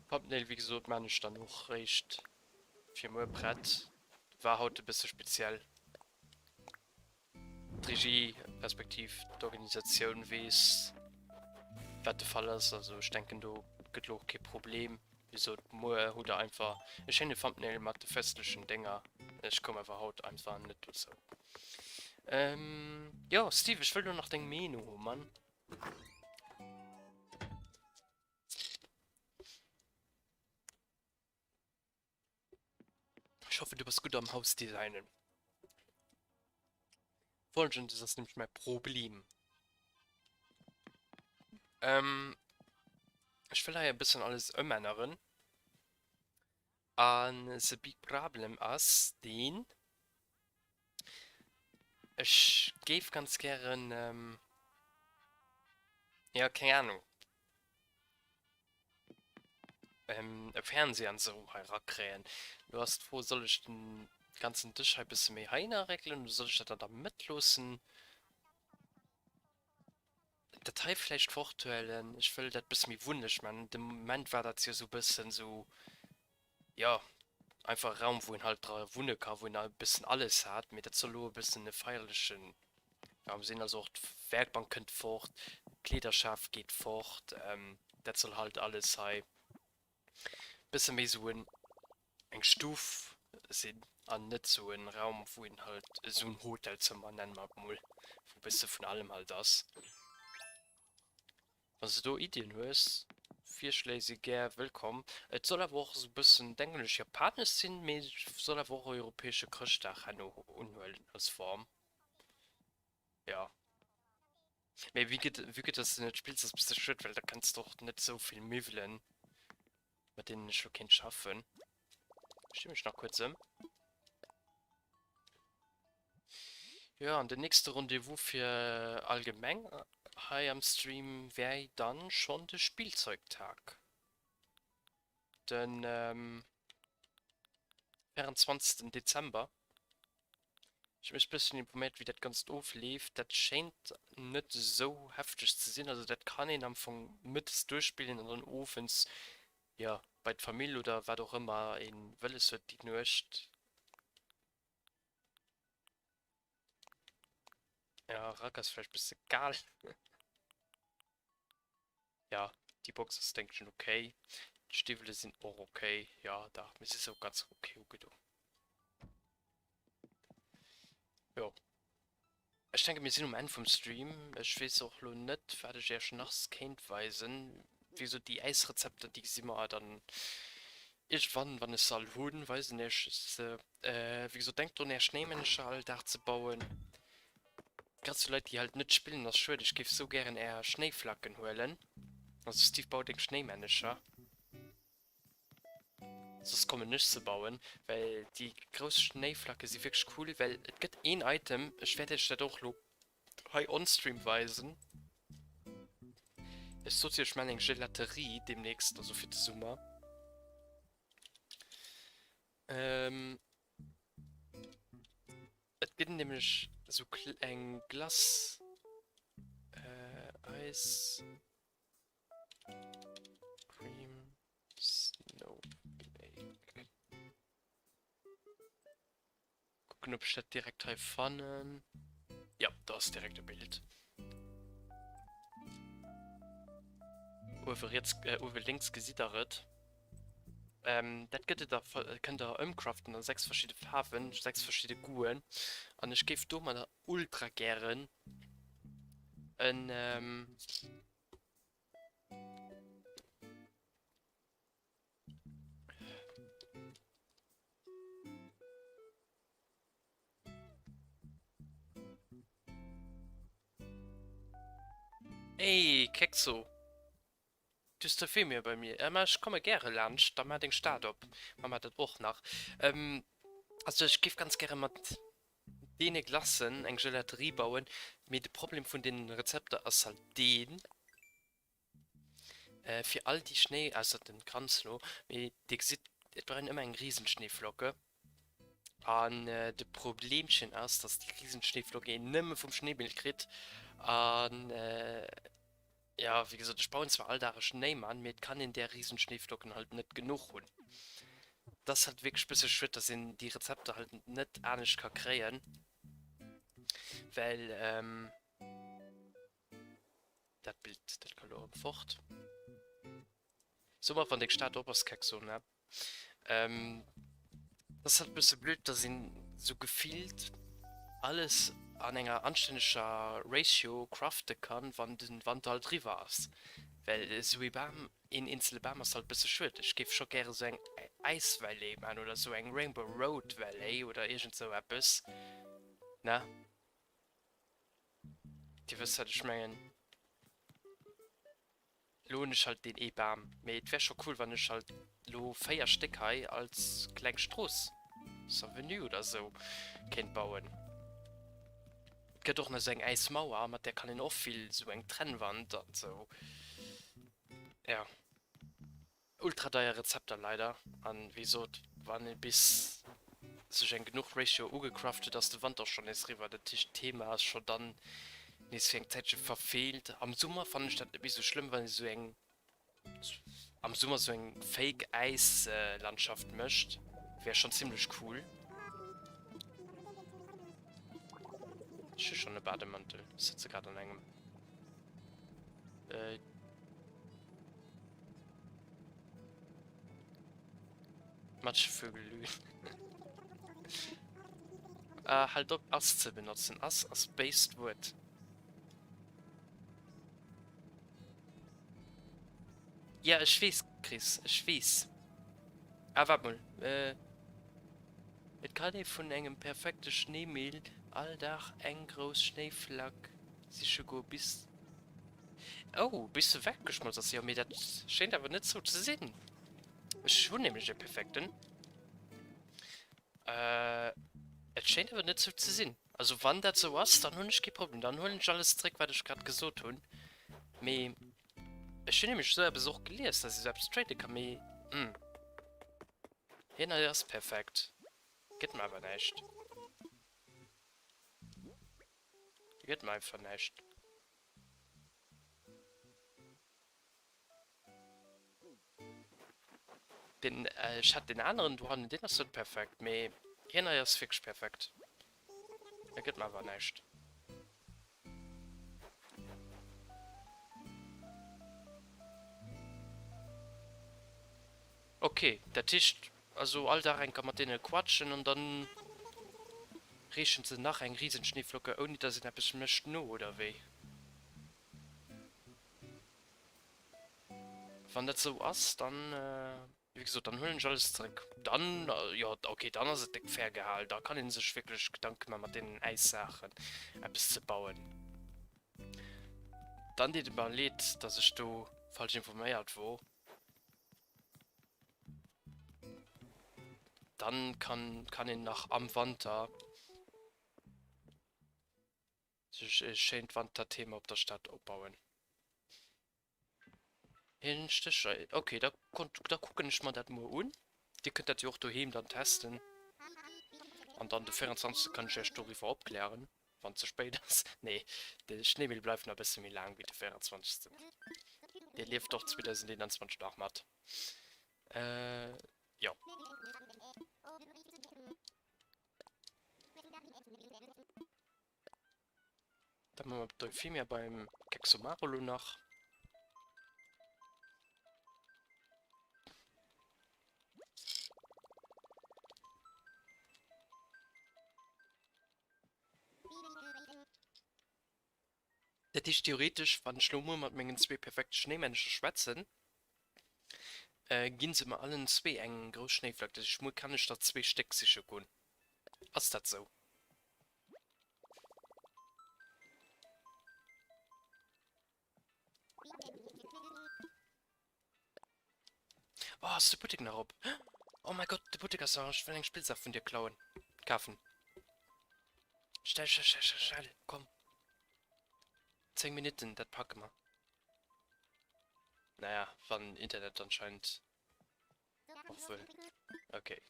Thumbnail wéi gesot maan ech dann och réischt fir muer prett, war haut e bësse speziell. D'Regie respektiv d'Organisatioun weess wat de Fall ass, also ech denken do gëtt lo och kee Problem. Wéi gesot muer hutt der einfach e schéine Thumbnail mat de festlechen Dénger, ech koum awer haut einfach net dozou. Jo Steve ech wëll lo nach deng Meenung hu Mann. Ech hoffen du bass gutt am Haus designen. Folgendes ass nämlech mäi Problem. Ähm, ech wëll hei e bëssen alles ëmänneren. An the big problem ass deen, ech géif ganz gären, jo keng Ahnung, e Fernseher an esou hei erakréien. Lo ass d'Fro, soll ech den ganzen Dësch hei bësse méi heihinner réckelen oder soll ech dat an der Mëtt loossen? Dat hei vläicht forthuelen. Ech wëll dat bësse méi wunneg man. De Moment war dat jo sou bëssen sou, jo, einfach e Raum, wou een halt dra wunne ka, wou een e bëssen alles hat. Mee dat soll elo e bëssen e feierleche Raum sinn. Also och d'Werkbank kënnt fort, d'Kleederschaf geet fort. Dat soll halt alles hei bësse méi sou en eng Stuff sinn an net sou en Raum wou een halt esou en Hotelzëmmer nenne mer et mol, wou bësse vun allem halt ass. Wann s de do Iddien hues. Virschléi si gär wëllkomm. Et soll awer och esou e bëssen, denken ech, japanesch sinn, mee soll awer och europäesche Chrëschtdag herno unhuelen als Form. Jo. Mee wéi gëtt, vue que dass de net spills, ass e bësse schued, well da kenns de och net esou vill Miwwelen, mat deenen ech lo kéint schaffen. Ech di mech nach kuerz ëm. Jo, an den nächste Rendez-vous fir allgemeng hei am Stream wär dann schonn de Spielzeugtag, den 24. Dezember. Ech hu mech bësschen informéiert wéi dat Ganzt ofleeft. Dat schéint net esou hefteg ze sinn. Also dat kann een am Fong mëttes duerchspillen an dann owends, jo, bei d'Famill oder wat och ëmmer ee wëlles huet déi Nuecht. Ja, Rack ass vläicht bësse kal. Ja, déi Box ass denken ech ok. D'Stiwwele sinn och ok. Ja, dach, mir si sou ganz ok ugedo. Jo. Ech denke mir sinn um Enn vum Stream. Ech weess och lo net, wat ech iech nach kéint weisen. Wéi gesot, déi Äisrezepter, déi gesi mer dann iergendwann, wann ech se all hunn, weisen iech se. Wéi gesot, denkt drun, är Schnéimännecher all Dag ze bauen. Grad zu Leit déi halt net spillen ass schued, ech géif sou gären är Schnéiflacken huelen. Also Steve bau deng Schnéimännecher, soss kommen ech se bauen, well déi grouss Schnéiflacke si wierklech cool, well et gëtt een Item, ech wäert iech dat och lo hei on stream weisen, ech sot jo ech maan eng Gelaterie demnächst, also fir de Summer. Et gëtt nämlech esou eng Glace, Ice Cream Snowflake. Kucken ob ech dat direkt hei fannen. Ja, do ass direkt e Bild. Uewe riets, äh, uewe lénks gesitt der et. Ähm, dat gëtt et a, kënnt der ëmcraften a 6 verschidde Faarwen, 6 verschidde Goûten. An ech géif domadder ultra gären en, ähm, Ey, Kekso! Du hues ze vill Mier bei mir. Mä ech komme gäre laanscht, da maach deng Stad op. Maache mer dat och nach. Also ech géif ganz gäre mat deene Glacen eng Gelaterie bauen, mee de Problem vun deenen Rezepter ass halt deen, fir all déi Schnéi, ausser den Kranz lo, mee dir gesitt, et brauch een ëmmer eng Riesenschneeflocke. An de Problemchen ass, dass déi Riesenschneeflocke een nëmme vum Schneebild kritt. An jo, wéi gesot, ech bauen zwar all Dag e Schnéimann, mee et kann een där Riesenschneeflocken halt net genuch hunn. Et ass halt wierklech bësse schued, dass een déi Rezepter halt net anescht ka kréien, well dat Bild, dat ka lo erëm fort. So mer, wann deng Stad op ass, Kekso, ne? Ähm, das ass halt bësse blöd, dass een sou gefillt alles an enger anstänneger Ratio crafte kann, wann den Wanter halt riwwer ass. Well esou ee Bam, een eenzele Bam ass halt bësse schued. Ech géif scho gäre sou eng Ice Valley man oder sou eng Rainbow Road Valley oder iergend sou eppes, ne? Dir wësst wat ech mengen. Lo hunn ech halt deen ee Bam, mee et wär scho cool wann ech halt lo 4 Stéck hei als kleng Strooss, Avenue oder sou, kéint bauen. Et gëtt och nach sou eng Äismauer, mat där kann een och vill, sou eng Trennwand an sou, ja. Ultra deier Rezepter leider, an wéi sot, wann een bis sech eng genuch Ratio ugecraft huet ass de Wanter schon nees riwwer, dat heescht d'Thema ass scho dann nees fir eng Zäitche verfeelt. Am Summer fannen ech dat net méi sou schlëmm wann ee sou eng am Summer sou eng fake Äislandschaft mécht, wär schon zimlech cool. Ech hu schon e Bademantel, ech sëtze grad an engem. Matschevögel lügen. Äh, halt op ass ze benotzen. Ass ass béist Wuert. Ja, ech weess, Chris, ech weess. Ah, waart mol. Äh, et kann ee vun engem perfekte Schneemill all Dag eng grouss Schnéiflack siche goe bis. Oh, bis se weggeschmolz ass. Jo, mee dat schéint awer net sou ze sinn. Ech hunn nämlech e perfekten. Äh, et schéint awer net sou ze sinn. Also wann dat sou ass, dann hunn ech kee Problem. Dann huelen ech alles zréck, wat ech grad gesot hunn. Mee ech hunn nämlech esou eppes och gelies, dass ee sou eppes trade ka, mee hm. Hien hei ass perfekt. Gëtt mer awer näischt. Gëtt mer einfach näischt. Den, äh, ech hat den aneren do hannen, deen ass net perfekt, mee hien hei ass wierklech perfekt. E gëtt mer awer näischt. Ok, dat heescht also all Dag eng Kéier mat deene quatschen an dann reechen se nach eng riesen Schneeflocke ouni dass een eppes mécht no, oder wéi? Wann dat sou ass, dann, wéi gesot, dann huelen ech alles zeréck. Dann, jo, ok, dann ass et déck fair gehal. Da kann ee sech wierklech Gedanke maachen, mat deenen Äissaachen eppes ze bauen. Dann deet et mer leed, dass ech do falsch informéiert wor. Dann kann, kann een nach am Wanter sech e schéint Wanterthema op der Stad opbauen. Een Stécher, ok, da da kucken ech mer dat muer un. Dir kënnt dat jo och doheem dann testen. An dann de 24. kann ech iech doriwwer opklären, wann et ze spéit ass. Nee, de Schneemill bleift nach e bësse méi laang wéi de 24. Dee lieft och 2021 nach mat. Äh, jo. Da man wir d'Euphemia beim Kexomaru lo nach. Dat heescht theoretesch, wann ech lo muer mat mengen zwee perfekte Schnéimännercher schwätzen, ginn se mer allen zwee eng grouss Schnéiflack. Dat heescht muer kann ech der zwee Stéck siche goen. Ass dat sou? Oh, ass de Buttek nach op? Oh mein Gott, de Buttek ass nach. Ech wëll eng Spillsaach vun dir klauen. Kafen. Schnell, schnell, schnell, schnell, schnell. Komm. 10 Minuten, dat packe mer. Naja, wann Internet anscheinend och wëll. Okay.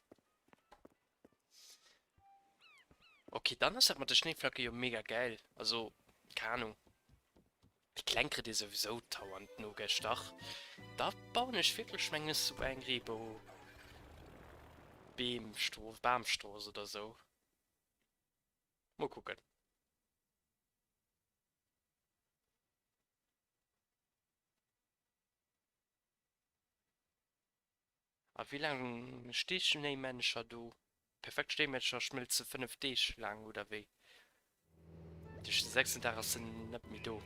Okay, dann ass dat mat de Schnéiflacke jo mega gäil. Also, keng Ahnung. Déi Kleng kritt ee souwisou dauernd nogestach. Da bauen ech wierklech mengen ech souguer eng Reebou-Beemstrooss, Bamstrooss oder sou. Mol kucken. A wéi laang sti Schnéimännecher do? Perfekt Schnéimännecher schmëlze 5 Deeg laang, oder wéi? Duerch de sechsten Dag ass en net méi do.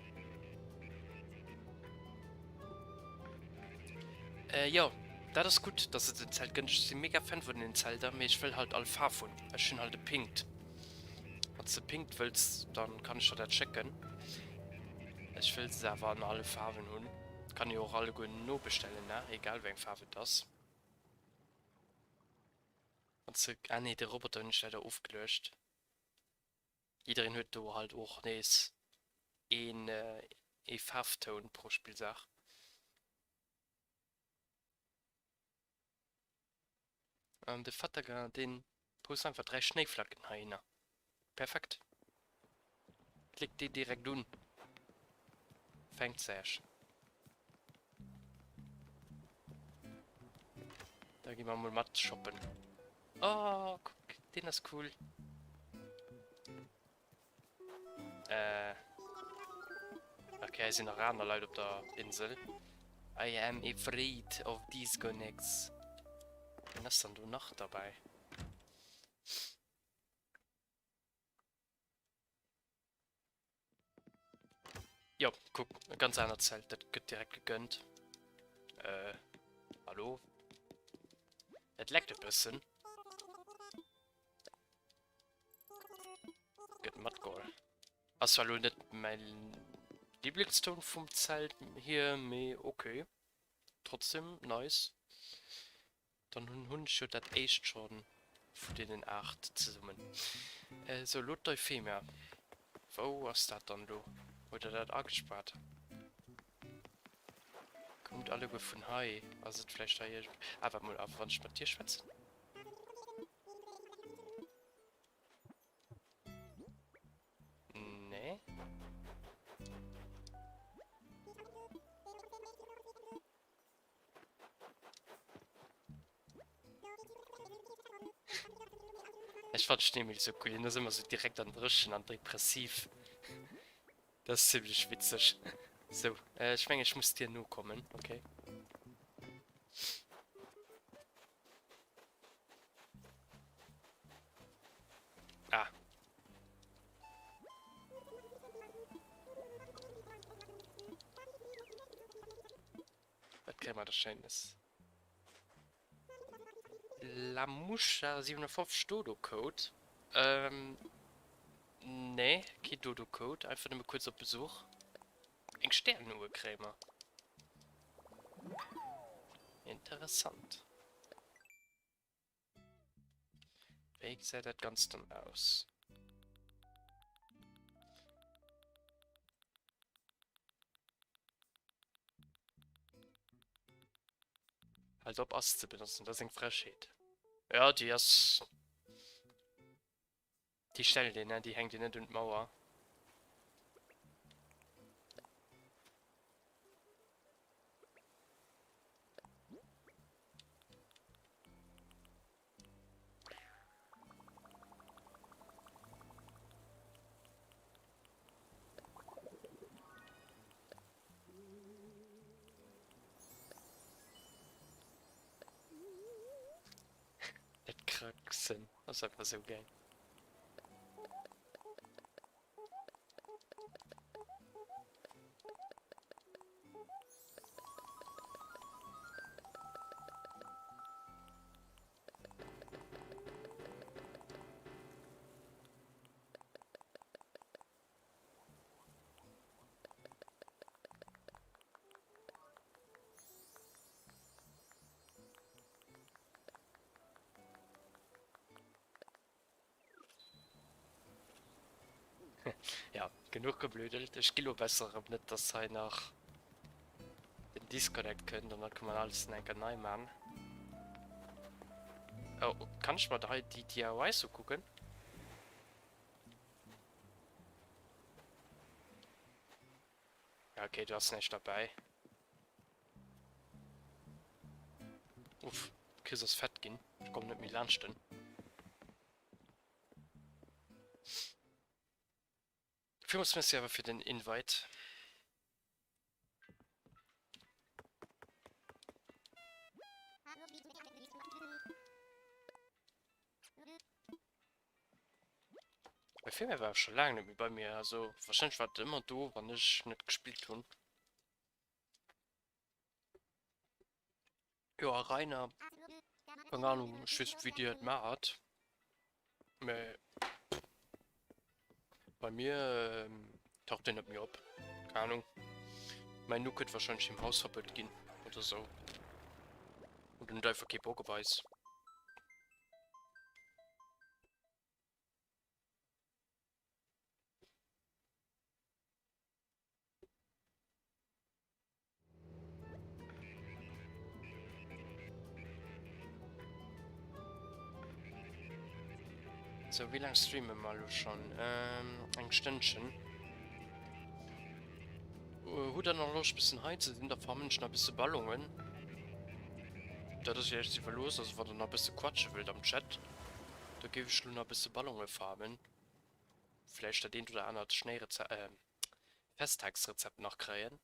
Äh jo, dat ass gutt, dass et en Zelt gëtt. Ech si mega Fan vun den Zelter, mee ech wëll halt all Faarf hunn. Ech hunn halt e pinkt. Wann s de pinkt wëlls, dann kann ech der dat schécken. Ech wëll se awer an alle Faarwen hunn. Kann jo och alleguer nobestellen, ne? Egal wéi eng Faarf et ass. Wann s de, ah nee, de Roboter hunn ech leider ofgeluecht. Jiddereen huet do halt och nees een ee Faarftoun pro Spillsaach. An de Fataga deen post einfach 3 Schnéiflacken heihinner. Perfekt. Klickt déi direkt un. Fänkt sech. Da gi mer mol mat shoppen. Oh, kuck, deen ass cool. Äh. Okay, hei sinn nach aner Leit op der Insel. I am afraid of disconnects. Wien ass dann do nach derbäi? Jo, kuck, e ganz anert Zelt, dat gëtt direkt gegënnt. Äh, hallo? Et leckt e bëssen. Gëtt matgeholl. Ass zwar elo net mäin Lieblingston vum Zelt hier, mee ok. Trotzdem nice. Dann hunn hunn ech jo dat éischt schonn vun deenen 8 zesummen. Sou, elo d'Euphemia. Wou ass dat dann elo? Huet der dat agespaart? Kommt alleguer vun hei. Ass et vläicht hei iergend. Ah, waart mol, a wann ech mat dir schwätzen? Nee. Ech fand Schneemilch sou cool, hien ass ëmmer sou direkt an dréchen an depressiv. Dat ass zimlech witzeg. Sou, ech mengen ech muss dir nokommen, okay. Ah. Wat kréie mer da Schéines? Lamusha 57 Dodo Code. Ähm, nee, kee Dodo Code. Einfach nëmme kuerz op Besuch. Eng Stärenuhr kréie mer. Interessant. Wéi gesäit dat Ganzt dann aus? Halt op Ass ze benotzen, dat ass eng Frechheet. Ja, déi ass... Déi stellt een, ne? Déi hänkt een net un d'Mauer. Dat Kraxen ass einfach sou gäil. Ja, genuch geblödelt. Ech gi lo besser erëm, net dass hei nach den Disconnect kënnt an da kann man alles nach eng Kéier nei man. Oh, kann ech mer hei déi DIYs ukucken? Ja, okay, do ass näischt derbäi. Uff, d'Chris ass fett ginn. Ech kommen net méi laanscht en. Villmools Merci awer fir den Invite. Bei Filmer war scho laang net méi bei mir, also wahrscheinlech war et ëmmer do, wann ech net gespillt hunn. Jo a Rainer, keng Ahnung, ech weess net wéi dir et maacht, mä bei mir taucht deen net méi op, keng Ahnung. Mäin Nuke huet wahrscheinlech him Hausverbuet ginn oder sou, oder en huet einfach kee Bock op eis. Sou, wéi laang streame mer elo schonn? Eng Stënnchen. Hutt der nach Loscht bëssen hei ze sinn? Da farmen ech nach bësse Ballonen. Dat ass iech iwwerlooss. Also wann der nach bësse quatsche wëllt am Chat, da géif ech lo nach bësse Ballone farmen. Vläicht dat eent oder anert Schnéirezept, äh, Festtagsrezept nach kréien.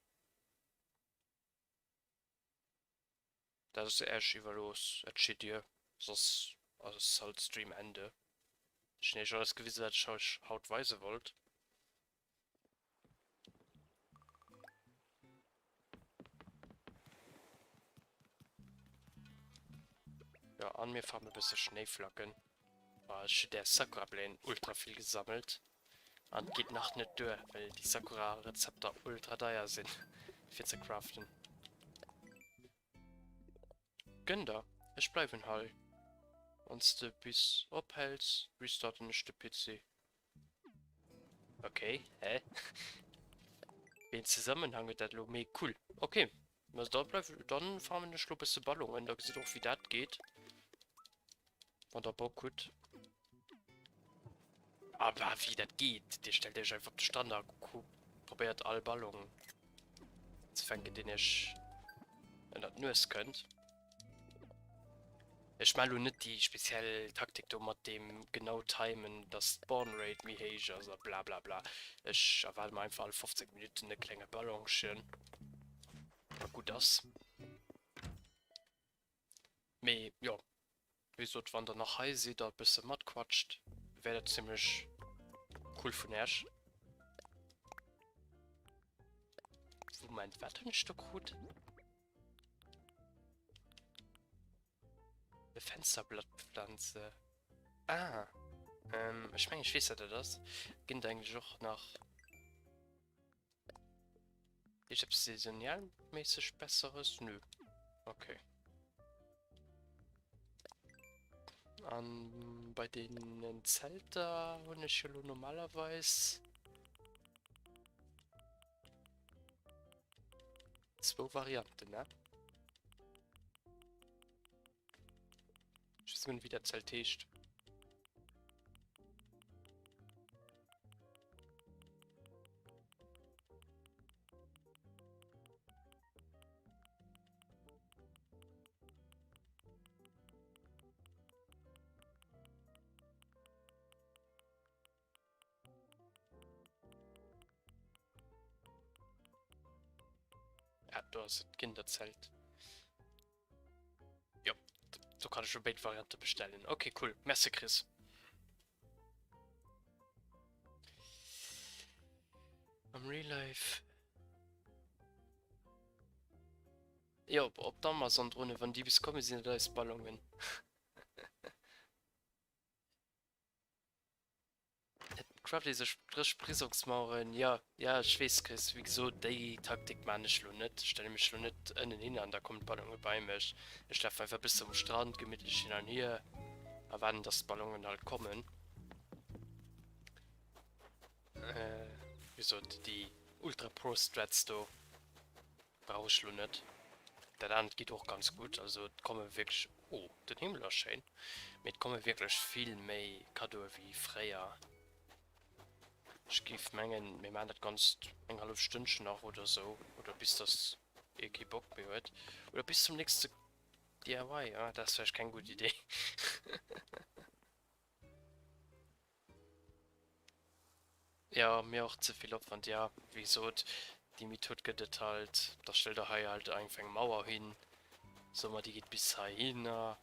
Dat ass Äech iwwerlooss, entscheet Dir, soss ass halt Stream Ende. Ech hunn Iech alles gewisen, wat ech Iech haut weise wollt. Jo, an mir farmen e bësse Schnéiflacken. Oh, ech hu där Sakura-Bléien ultra vill gesammelt. An et geet nach net duer, well déi Sakura-Rezepter ultra deier sinn, fir ze craften. Gönn der, ech bleiwen hei. Wann s de bis ophäls, restarten ech de PC. Ok, hä? Wéi een Zesammenhang huet dat elo? Mee cool, ok. Ma da bleif, dann farmen ech lo bësse Ballonen, da gesitt och wéi dat geet. Wann der Bock hutt. Aber wéi dat geet, dir stellt iech einfach op de Strand a probéiert all Ballon ze fänken, deen iech ënnert d'Nues kënnt. Ech maan lo net déi speziell Taktik do mat deem genau timen dass d'Spawn Rate méi héich ass a bla bla bla. Ech erwaarde mer einfach all 15 Minutten e klenge Ballonchen a gutt ass. Mee jo, wéi gesot, wann der nach hei sidd a bësse matquatscht, wär dat zimlech cool vun äech. Moment, wat hunn ech do krut? E Fensterblattpflanze. Ah. Ähm, ech mengen, ech weess, wat dat ass. Ginn et eigentlech och nach iergendeppes saisonialméisseg Besseres? Nö. Okay. An bei deenen Zelter hunn ech jo lo normalerweis Zwou Varianten, ne? Ich weiß nicht, wie dat Zelt heescht. Ah, do ass et, Kinderzelt. Jo, do kann ech jo béid Variante bestellen. Okay, cool. Merci, Chris. Am Real Life. Jo, op d'Amazon-Drohne, wann déi bis kommen, sinn dat eis Ballonen. Et craft ee sech dréch Prisongsmaueren, jo, jo, ech weess Chris, wéi gesot, déi Taktik maan ech lo net, ech stelle mech lo net ënnen hin an da kommen d'Ballonge bei mech, ech lafen einfach bëssen um Strand gemittlech hin an hier a waarden dass d'Ballonen halt kommen. Wéi gesot, déi Ultra Pro Strats do Brauch ech lo net. Dat anert geet och ganz gutt. Also et komme wierklech, oh den Himmel ass schéin, mee et komme wierklech vill méi Kaddoe wéi fréier. Ech géif mengen mir maachen dat Ganzt eng hallef Stënnchen nach oder sou, oder bis dass ee kee Bock méi huet, oder bis zum nächste DIY. Ah dat ass vläicht keng gutt Idee. Jo, mir och ze vill Opwand. Jo, wéi gesot, déi Method gëtt et halt. Da stellt der hei halt einfach eng Mauer hin, soe mer, déi geet bis heihinner,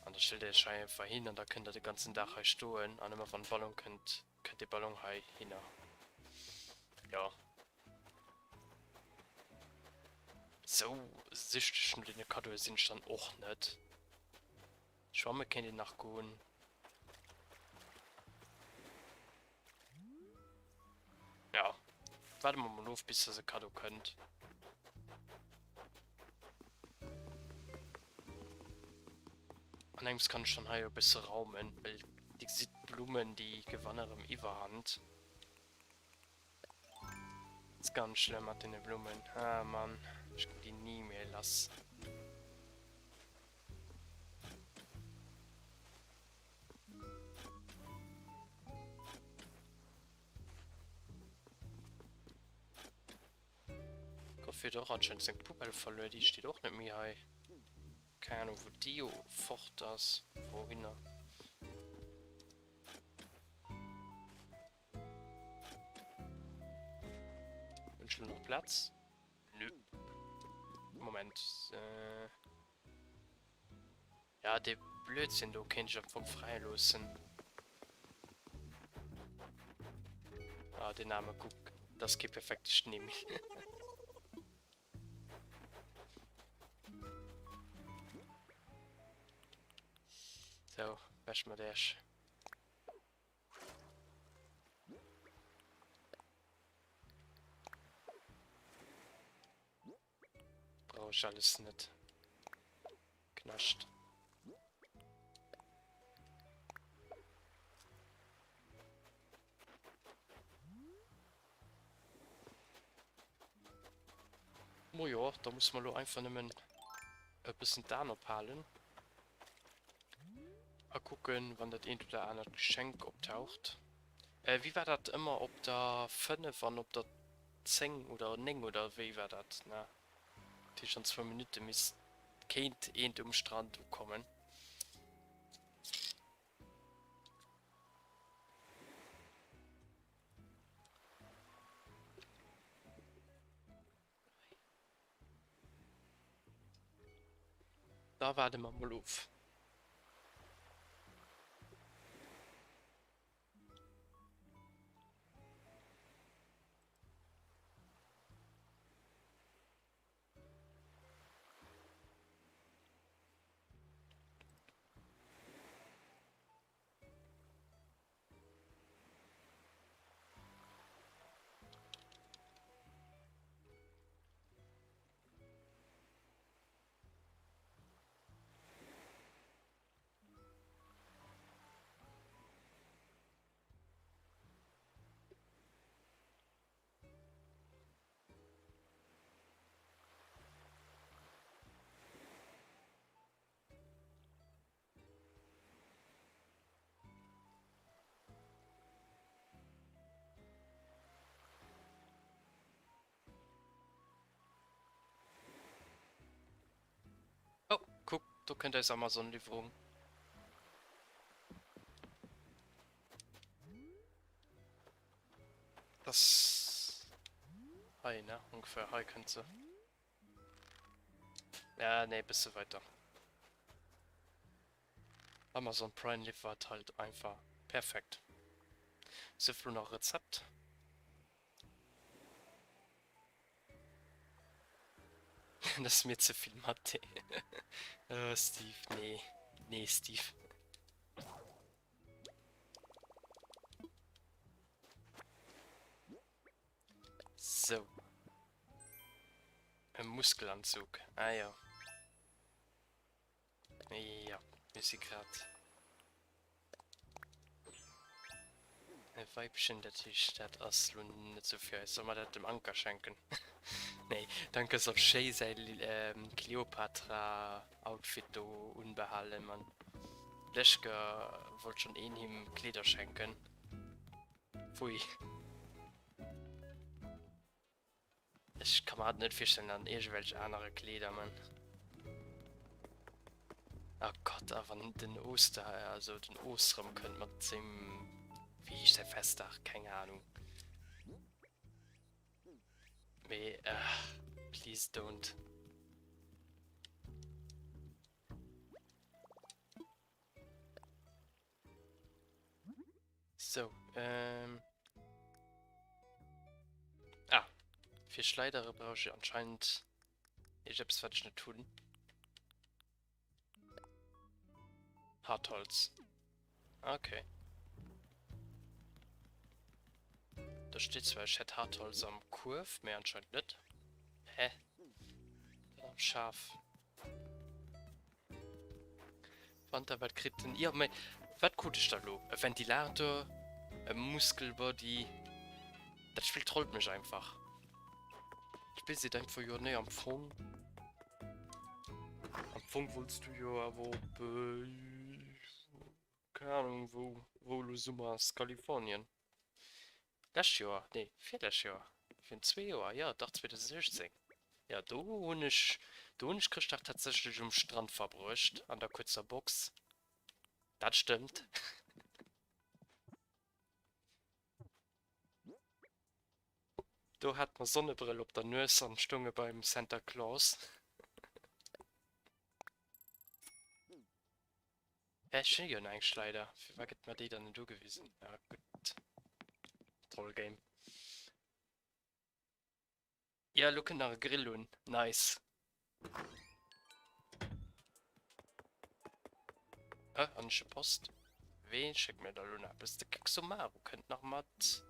an da stellt der iech hei einfach hin an da kënnt der de ganzen Dag hei stoen an ëmmer wann e Ballon kënnt, kënnt dee Ballon heihinner. Jo. Sou süchteg no deene Kaddoe sinn ech dann och net. Schwamme kéint een nach goen. Ja, waarde mer mol of bis dass e Kaddo kënnt. An engems kann ech dann hei e bësse raumen, well dir gesitt d'Blummen déi gewanne rëm Iwwerhand. Ass ganz schlëmm mat deene Blummen. Ah Mann, ech ginn déi ni méi lass. Goff huet och anscheinend seng Poubelle verluer, déi steet och net méi hei. Keng Ahnung wou déi fort ass, wouhinner. Hunn ech lo nach Platz? Nö. Moment. Äh. Ja, dee Blödsinn do kéint ech am Fong fräi loossen. Ah, den Name, kuck, dat ass kee perfekte Schnee méi. Sou, weg mat Iech. Brauch ech alles net. Knascht. Mo jo, da muss mer lo einfach nëmmen e bëssen d'Aen ophalen a kucken, wann dat eent oder anert Geschenk optaucht. Äh, wéi war dat ëmmer op der 5 an op der 10 oder 9 oder wéi war dat? Na, dat heescht an zwou Minutte misst, kéint eent um Strand ukommen. Da waarde mer mol of. Oh, kuck, do kënnt eis Amazon-Liwwerung. Das hei, ne? Ungefähr hei kënnt se. Ja, nee, bësse weiter. Amazon Prime liwwert halt einfach perfekt. Sief lo nach Rezept. Das ist mir zu viel Mathe. oh, Steve, nee. Nee, Steve. So. E Muskelanzug. Ah ja. Ja, mir si grad e Weibchen, dat heescht, dat ass lo net sou fir eis. Solle mer dat dem Anker schenken? Nee, d'Anker soll schéi säi Kleopatra-Outfit do unbehalen, man. Léschker wollt schonn een him Kleeder schenken. Pfui. Ech ka mer hat net virstellen an iergendwelch anere Kleeder, man. Oh Gott, a wann den Oster, also den Ostrem kënnt mat sengem, wéi heescht säi Festdag, keng Ahnung. Mee, äh, please don't. So, ähm. Ah, fir Schleidere brauch ich anscheinend irgendetwas, was ich nicht tun. Hartholz. Okay. Da steht zwar, ich hätte Hartholz am Kurf, mehr anscheinend nicht. Hä? Am Schaf. Fanta, wat kritt den? Jo, mee wat krut ech da lo? E Ventilator? E Muskelbody? Dat Spill trollt mech einfach. D'Spill seet einfach, jo nee, am Fong, am Fong wollts du jo awer op, keng Ahnung wou, wou elo Summer ass, Kalifornien. Lescht Joer, nee, virlescht Joer, virun zwee Joer, jo dach 2016, jo do hunn ech, do hunn ech Chrëschtdag tatsächlech um Strand verbruecht, an der kuerzer Box, dat stëmmt. Do hate mer Sonnebrëll op der Nues an stounge beim Santa Claus. Hä, ech hunn jo nach eng Schleider. Firwat gëtt mer déi dann net ugewisen? Ah, gutt. Troll Game. Ja, elo kënnt nach e Grill un. Nice. Äh, an ech hu Post. Ween schéckt mir da lo nach eppes? De Kexomaru kënnt nach mat.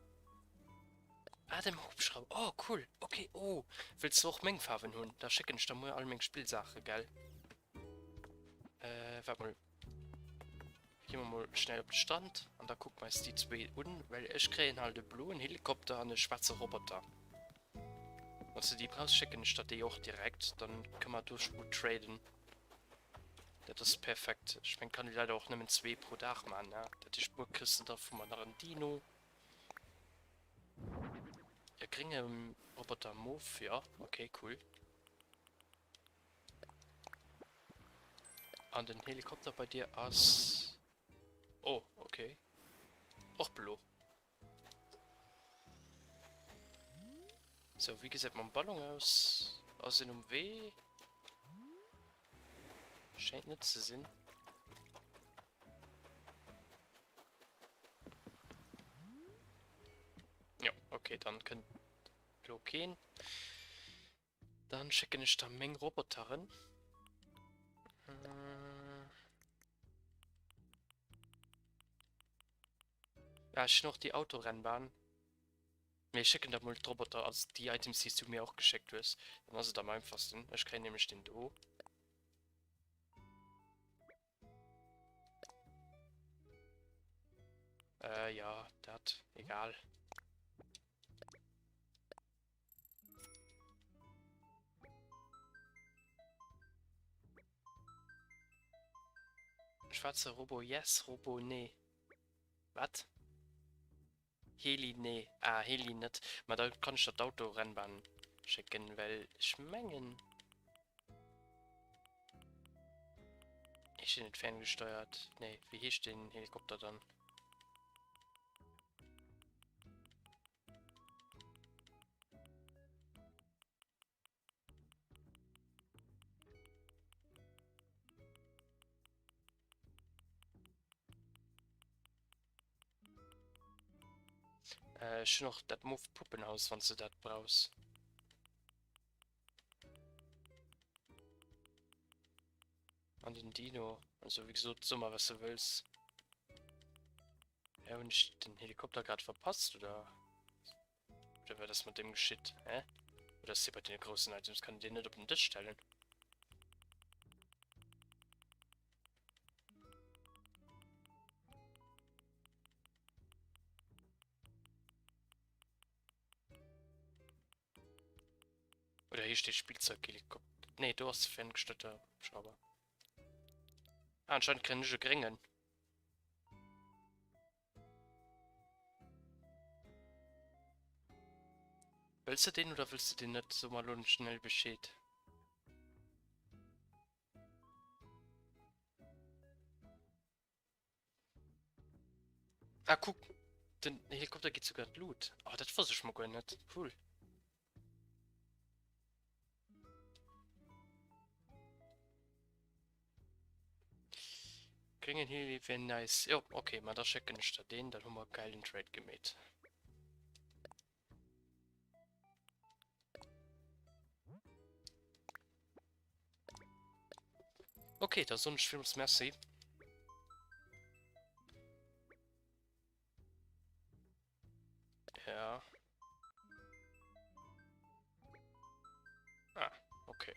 Ah, dem Hubschrauber. Oh, cool. Okay, oh. Wëlls du och meng Faarwen hunn? Da schécken ech der muer all meng Spillsaache, gell? Äh, waart mol. Gi mer mol schnell op de Strand an da kucke mer eis déi zwee un, well ech kréien halt e bloen Helikopter an e schwaarze Roboter. Wann s du déi brauchs, schécken ech der déi och direkt, dann kënne mer do scho gutt traden. Dat ass perfekt. Ech mengen, kann ee leider och nëmmen zwee pro Dag maachen, ne? Dat heescht, muer kriss de da vu mer nach en Dino. E grénge Roboter Mof, jo, okay, cool. An den Helikopter bei dir ass... Oh, okay. Och blo. Sou, wéi gesäit mam Ballon aus? Ass en um Wee? Schéint net ze sinn. Jo, okay, dann kënnt lo keen. Dann schécken ech der meng Roboteren. Ja, ech hunn och déi Autorennbahn. Mee ech schécken der mol d'Roboter, also déi Items, déi s du mir och geschéckt hues. Dann ass et am einfachsten. Ech kréien nämlech deen do. Äh, ja, dat, egal. Schwarze Robo yes, Robo nee. Wat? Heli nee. Ah, Heli net. Ma da kann ech der d'Autorennbahn schécken, well ech mengen... Heescht deen net ferngesteuert? Nee, wéi heescht deen Helikopter dann? Äh, ech hunn och dat Move Puppenhaus, wann s de dat brauchs. An den Dino. Also wéi gesot, so mal was du wëlls. Ja, hunn ech den Helikopter grad verpasst oder? Oder wat ass mat deem geschitt? Hä? Oder ass dee bei deene groussen Items? Kann een deen net op den Dësch stellen? Oder hier steht Spielzeughelikopter. Nee, do ass ferngesteuerter Hubschrauber. Ah, anscheinend kréien ech e gréngen. Wëlls de deen oder wëlls de deen net? So mer elo schnell Bescheed. Ah, kuck, den Helikopter geet souguer an d'Lut. Oh, dat wosst ech mol guer net. Cool. Gréngen Heli wär nice. Jo, okay, ma da schécken ech der deen, dann hu mer e geilen Trade gemeet. Okay, da soen ech villmools Merci. Ja. Ah, okay.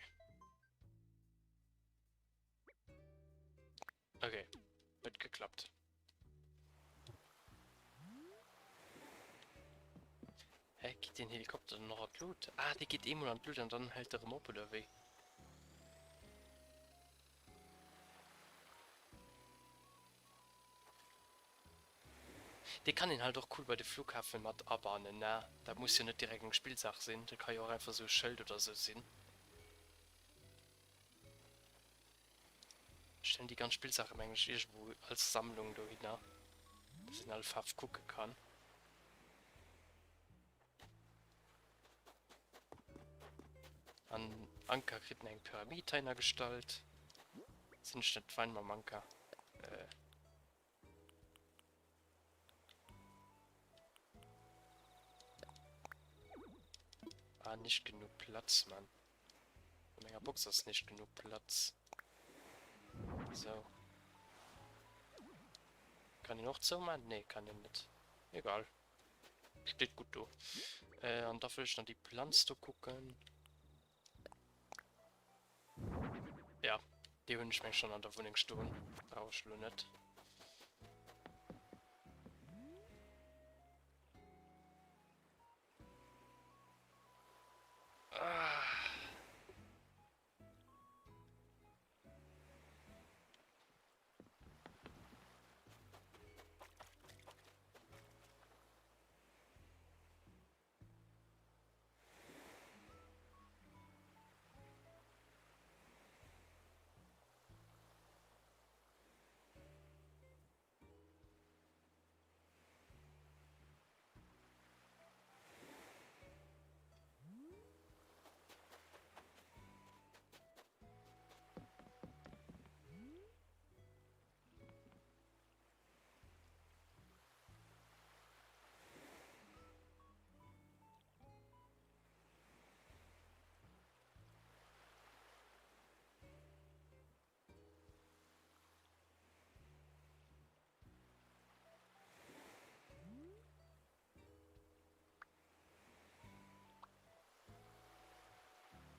Okay, huet geklappt. Hä, geet deen Helikopter dann och an d'Lut? Ah, dee geet eemol an d'Lut an dann hält e rëm op, oder wéi? Dee kann een halt och cool bei de Flughafen mat abannen, ne? Dat muss jo net direkt eng Spillsaach sinn, dat ka jo och einfach sou e Schëld oder sou sinn. Ech stellen déi ganz Spillsaache mengen ech iergendwou als Sammlung dohinner, dass een all Faarf kucke kann. An Anker kritt eng Pyramid heihinner gestallt. Sinn ech net fein mam Anker? Äh. Ah, nicht genug Platz, Mann. An menger Box ass nicht genug Platz. So. Kann een och zouman? Nee, kann een net. Egal. Steet gutt do. An da wëll ech nach déi Planz do kucken. Ja, déi hunn ech meng schonn an der Wunneng stoen. Brauch ech elo net. Ah.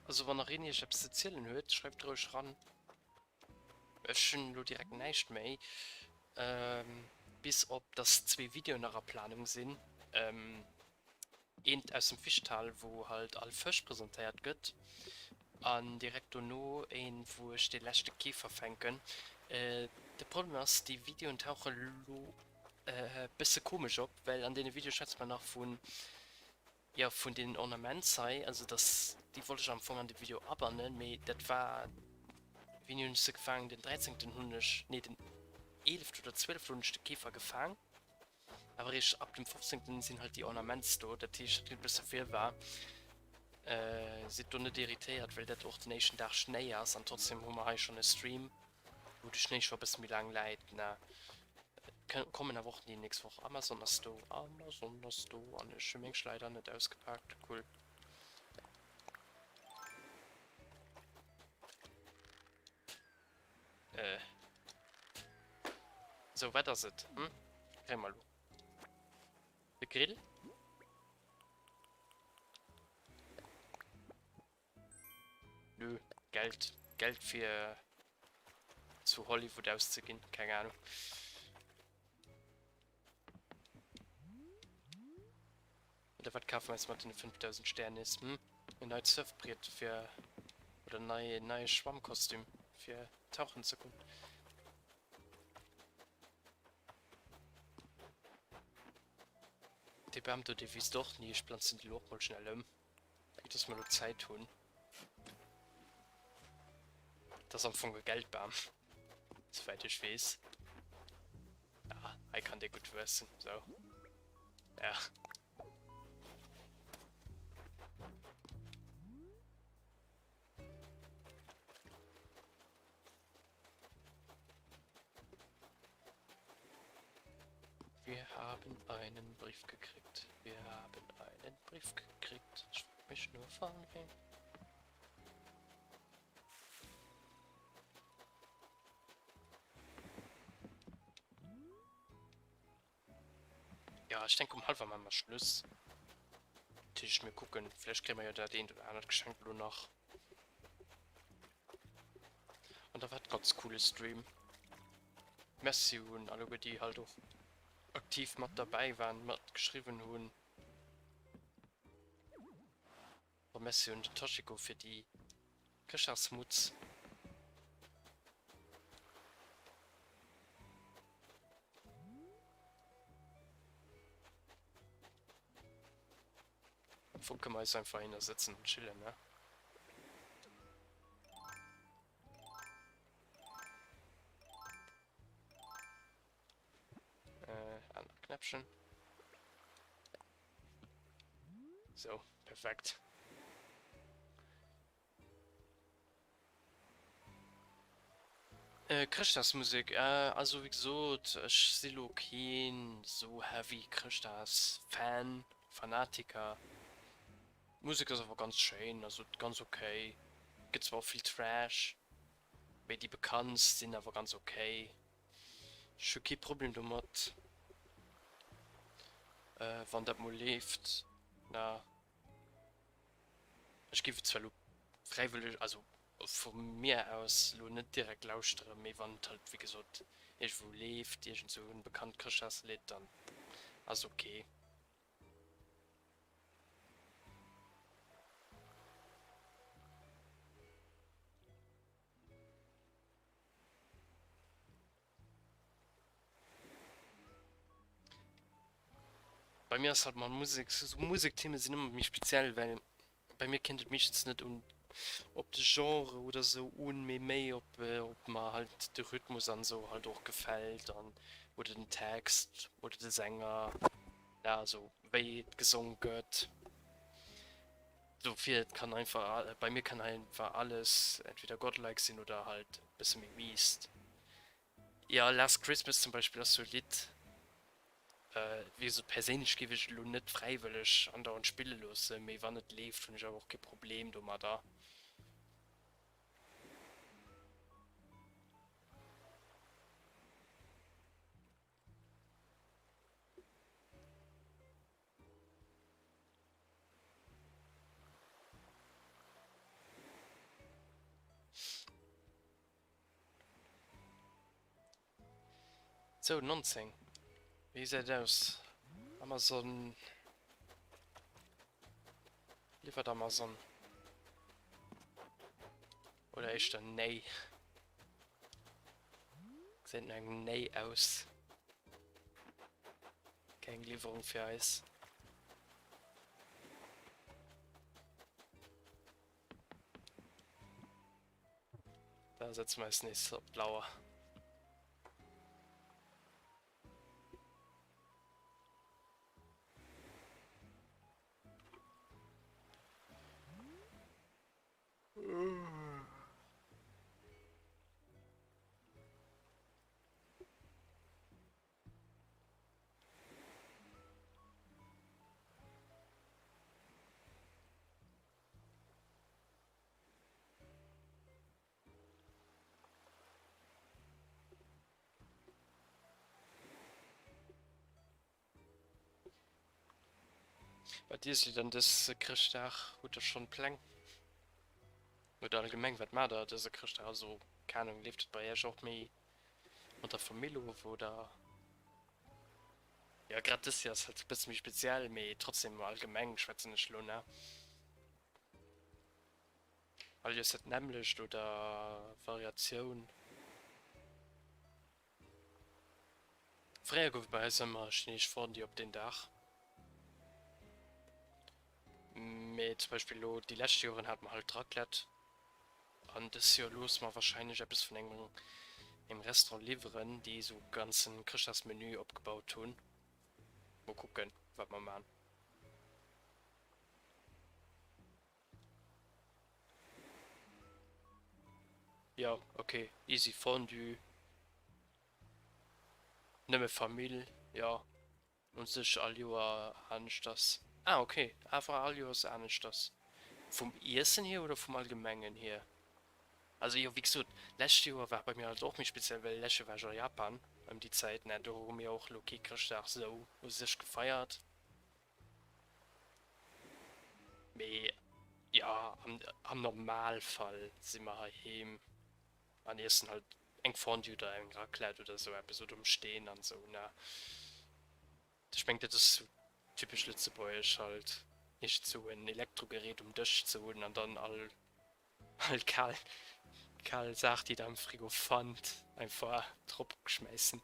Also wann nach een iech eppes ze zielen huet, schreift roueg ran. Ech hunn elo direkt näischt méi, bis op dass zwee Videoen nach a Planung sinn. Eent aus dem Fischtal, wou halt all Fësch presentéiert gëtt, an direkt dono een, wou ech dee leschte Käfer fänken. De Problem ass, déi Videoen tauche lo e bësse komesch op, well an deene Videoe schwätze mer nach vun, jo, vun deenen Ornaments hei. Also dass, déi wollt ech am Fong an de Video abannen, mee dat war, wéini hunn ech se gefaangen? Den dräizéngten hunn ech, nee, den eeleften oder zwieleften hunn ech de Käfer gefaang. Awer eréischt ab dem 15. sinn halt déi Ornaments do, dat heescht dat gëtt e bësse wirrwarr. Sidd do net irritéiert, well dat och den éischten Dag Schnéi ass an trotzdem hu mer hei schonn e Stream, wou de Schnéi scho e bësse méi laang läit. Na, et kommen awer och déi nächst Woch. Amazon ass do, Amazon ass do an ech hu meng Schleider net ausgepaakt. Cool. Äh. Sou, wat ass et? Hm? Kréie mer elo. De Grill? Nö, Geld. Geld fir zu Hollywood auszeginn. Keng Ahnung. Oder wat kafe mer eis mat den 5000 Sternis? Hm? En neit Surfbriet fir... Oder nei, neie Schwammkostüm fir tauchen ze goen. Dee Bam do, dee wiisst och ni. Ech planzen dee lo och mol schnell ëm, vue dass mer lo Zäit hunn. Dat ass am Fong e Geldbam, souwäit ech weess. Ja, hei kann dee gutt wuessen. Sou. Ja. Wir haben einen Brief gekriegt. Wir haben einen Brief gekriegt. Ich frag mich nur von wem. Ja, ech denken um halwer maache mer Schluss. Dat heescht mir kucken, vläicht kréie mer jo dat eent oder anert Geschenk elo nach. An da war et ganz coole Stream. Merci un alleguer déi halt och aktiv mat derbäi waren, mat geschriwwen hunn. A Merci un den Toshiko fir déi Chrëschtdagsmutz. Am Fong kënne mer eis einfach hinner sëtzen an chillen, ne? Äh, aner Knäppchen. So, perfekt. Äh, Chrëschtdagsmusek, äh, also wéi gesot, ech si lo keen sou heavy Chrëschtdagsfan, Fanatiker. D'Musek ass awer ganz schéin, also ganz ok. Gëtt zwar och vill Trash, mee déi bekanntst sinn awer ganz ok. Ech hu kee Problem domat, wann dat mol leeft. Na, ech géif et zwar elo fräiwëlleg, also vu mir aus elo net direkt lauschteren, mee wann et halt wéi gesot iergendwou leeft, iergend sou en bekannt Chrëschtdagslidd, dann ass ok. Bei mir ass halt mat Musek, sou Musekthemen sinn ëmmer méi speziell, well bei mir kënnt et meeschtens net un op de Genre oder sou un, mee méi op ob mer halt de Rhythmus an sou halt och gefält an oder den Text oder de Sänger, ja sou wéi et gesong gëtt. Dofir et kann einfach, bei mir kann einfach alles entweder godlike sinn oder halt bësse méi miest. Jo Last Christmas zum Beispill ass sou e Lidd, wéi gesot perséinlech géif ech et elo net fräiwëlleg andauernd spille loosse, mee wann et leeft hunn ech awer och kee Problem domadder. Sou, 19. Wéi gesäit et aus? Amazon. Liwwert Amazon? Oder éischter néi? Gesäit no engem Néi aus. Keng Liwwerung fir eis. Da setzen wir eis nees op d'Lauer. Wat iesst Dir dann dëse Chrëschtdag? Hutt der schonn Pläng? Oder allgemeng, wat maacht der dëse Chrëschtdag? Also, keng Ahnung, leeft et bei Iech och méi mat der Famill of oder? Jo, grad dëst Joer ass halt e bësse méi speziell, mee trotzdem allgemeng schwätzen ech elo, ne? All Joers dat nämmlecht oder Variatioun? Fréier gouf et bei eis ëmmer chineesch Fondue op deen Dag. Mee zum Beispill elo déi lescht Joren hate mer halt Raclette. An dës Joer loosse mer warscheinlech eppes vun engem engem Restaurant liwweren, déi esou e ganzen Chrëschtdagsmenü opgebaut hunn. Mol kucken, wat mer man. Jo ok easy Fondue, nëmme Famill, jo un sech all Joer aneschters. Ah ok awer all Joers aneschters. Vum Iessen hier oder vum allgemengen hier? Also jo wéi gesot lescht Joer war bei mir halt och méi speziell, well lescht Joer war ech a Japan ëm déi Zäit, ne do hu mir och lo kee Chrëschtdag sou u sech gefeiert. Mee jo, am Normalfall si mer heiheem an iessen halt eng Fondue oder eng Raclette oder esou eppes oder um Steen an esou, ne? Ech mengen dat ass sou typesch lëtzebuergesch halt, iergend sou en Elektrogerät um Dësch ze hunn an dann all all kal kal Saach déi der am Frigo fannt einfach drop schmäissen.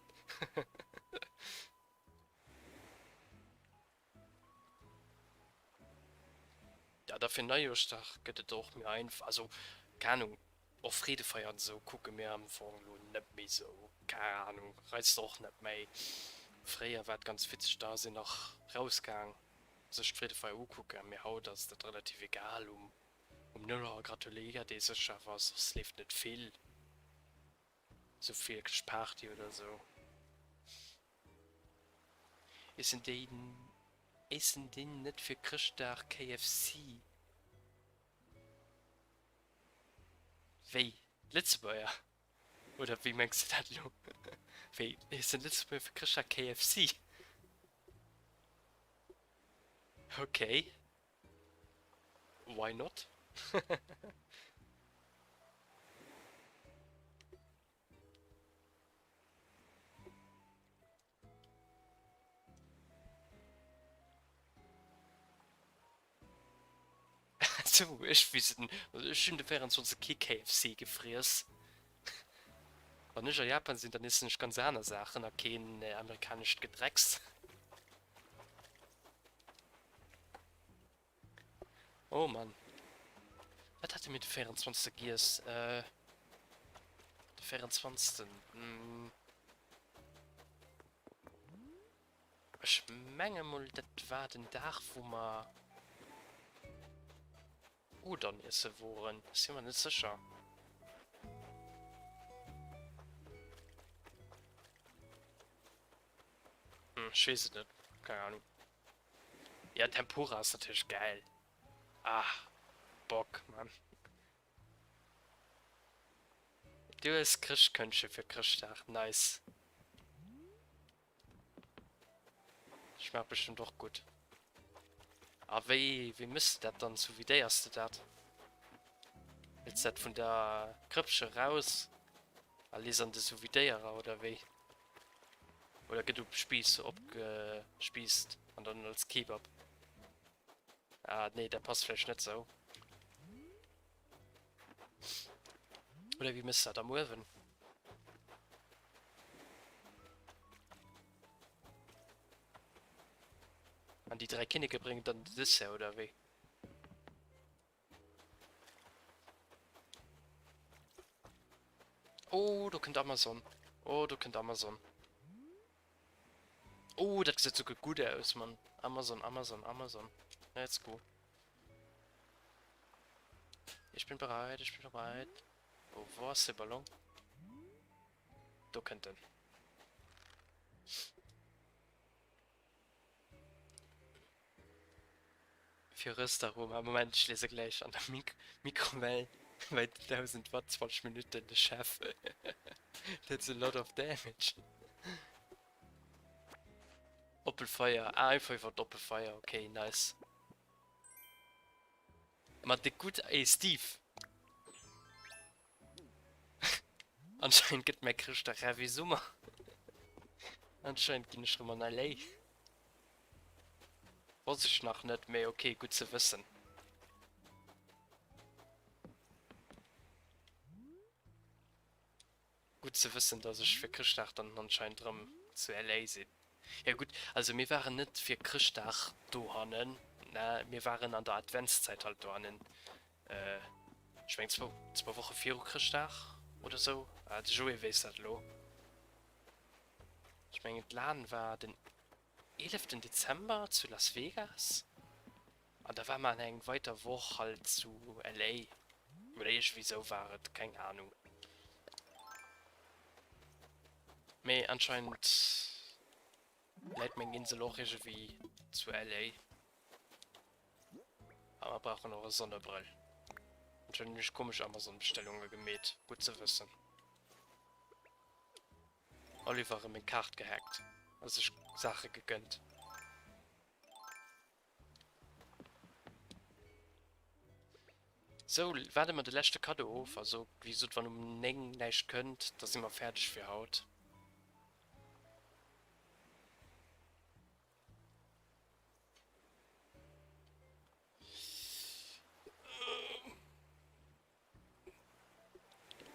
Ja da fir Neijoerschdag gëtt et och méi einfach, also keng Ahnung, och Freedefeier an esou kucke mir am Fong elo net méi esou, keng Ahnung, reizt och net méi. Fréier war et ganz witzeg, da ass een nach rausgaang sech d'Freedefeier ukucken, mee haut ass dat relativ egal, um um 0 Auer gratuléiert ee sech awer, soss leeft net vill, esou wierklech Party oder esou. Iessen déi Iessen déi net fir Chrëschtdag KFC? Wéi? D'Lëtzebuerger? Oder wéi mengs de dat elo? Wéi, iessen Lëtzebuerger fir Chrëschtdag KFC? Ok. Why not? So, ech weess et net. Also ech hunn de 24. kee KFC gefriess. Wann ech a Japan sinn, dann iessen ech ganz aner Saachen a keen amerikanescht Gedrecks. Oh Mann. Wat hate mir de 24. giess? Äh, de 24. Hm. Ech menge mol dat war den Dag wou mer Udon iesse woren. Ech si mer net sécher. Hm, ech weess et net. Keng Ahnung. Ja, Tempura ass natierlech gäil. Ah, Bock, Mann. Du hues Chrëschtkëndche fir Chrëschtdag, nice. Schmaacht bestëmmt och gutt. A wéi, wéi mëss de dat dann? Sous vidéiers de dat? Hëls dat vun der Krëppche raus a lees an de Sous Vidéierer oder wéi? Oder gëtt op Spiiss opgespiisst an dann als Kebab? Ah nee, dat passt vläicht net sou. Oder wéi mëss dat am Uewen? An déi 3 Kinneke bréngen dann den Dessert oder wéi? Oh, do kënnt Amazon. Oh, do kënnt Amazon. Oh, dat gesäit souguer gutt aus, Mann. Amazon, Amazon, Amazon. Let's go. Ich bin bereit, ich bin bereit. Oh, wo ass de Ballon? Do kënnt en. Fir Röstaroma. Moment, ech lese gläich an der Mik Mikrowell bei 1000 Watt 20 Minutten de Chef. That's a lot of damage. Oppe Feier. Ah, einfach iwwer d'oppe Feier. Okay, nice. Mat de gutt ey Steve. Anscheinend gëtt mäi Chrëschtdag rar wéi Summer. Anscheinend ginn ech rëm an LA. Wosst ech nach net, mee ok, gutt ze wëssen. Gutt ze wëssen, dass ech fir Chrëschtdag dann anscheinend rëm zu LA sinn. Jo gutt, also mir waren net fir Chrëschtdag dohannen, ne, mir waren an der Adventszäit halt dohannen, ech mengen zwou, zwou Woche viru Chrëschtdag oder sou, ah de Joé weess dat elo. Ech mengen d'LAN war den eeleften Dezember zu Las Vegas an da war mer eng weiter Woch halt zu LA oder iergendwéi sou war et, keng Ahnung. Mee anscheinend läit meng Insel och iergendwéi zu LA. A mer brauchen och e Sonnebrëll. Anscheinend hunn ech komesch Amazon-Bestellunge gemeet, gutt ze wëssen. Oliver erëm meng Kaart gehackt a sech Saache gegënnt. Sou, waarde mer de leschte Kaddo of. Also, wéi gesot, wann um 9 näischt kënnt, da si mer fäerdeg fir haut.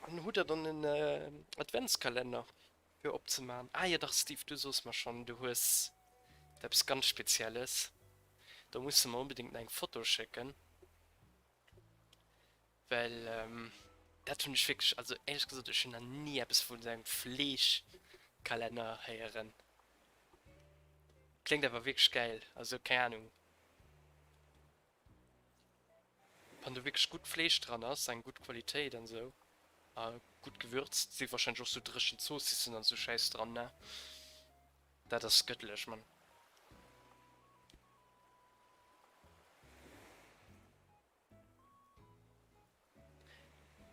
An hutt der dann en Adventskalenner fir opzemaachen? Ah jo dach Steve, du soos mer schonn du hues eppes ganz Spezielles. Do muss de mer onbedéngt nach eng Foto schécken, well dat hunn ech wierklech, also éierlech gesot ech hunn nach ni eppes vun esou engem Fleeschkalenner héieren. Kléngt awer wierklech gäil, also keng Ahnung. Wann do wierklech gutt Fleesch dran ass, eng gutt Qualitéit an esou, a gutt gewürzt, si wahrscheinlech och sou dréchen Zoossissen an sou Schäiss dran, ne? Dat ass gëttlech, Mann.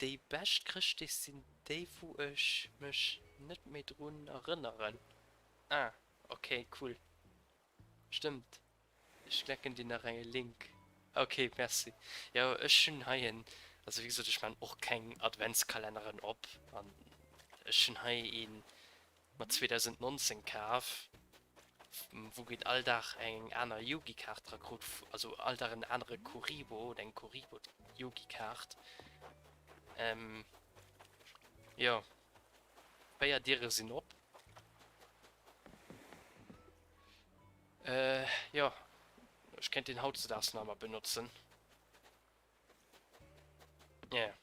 Déi bescht Chrëschtdeeg sinn déi wou ech mech net méi drun erënneren. Ah ok cool, stëmmt ech lecken dir nach e Link. Ok merci, jo ech hunn hei en, also wéi gesot ech maan och keng Adventskalenneren op an ech hunn hei een mat 2019 kaf wou een all Dag eng aner Yugi-Kaart dra krut, also all Dag en anere Kuribo oder eng Kuribo-Yugi-Kaart. Ähm, jo, 4 Diere sinn op. Äh, jo, ech kéint deen hautzedaags nach emmer benotzen. Yeah.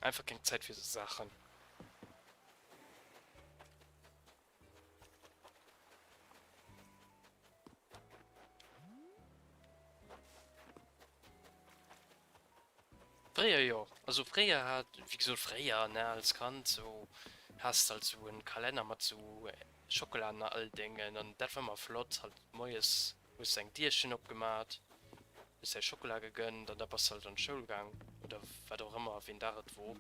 Einfach keng Zäit fir sou Saachen. Fréier jo, also fréier hat, wéi gesot fréier ne als Kand sou has de halt sou en Kalenner mat sou Schokoladen a all Déngen an dat war ëmmer flott halt moies hues de eng Dierchen opgemat, hues däi Schokola gegënnt an da bass de halt an d'Schoul gaang oder wat och ëmmer ween Dag et wor.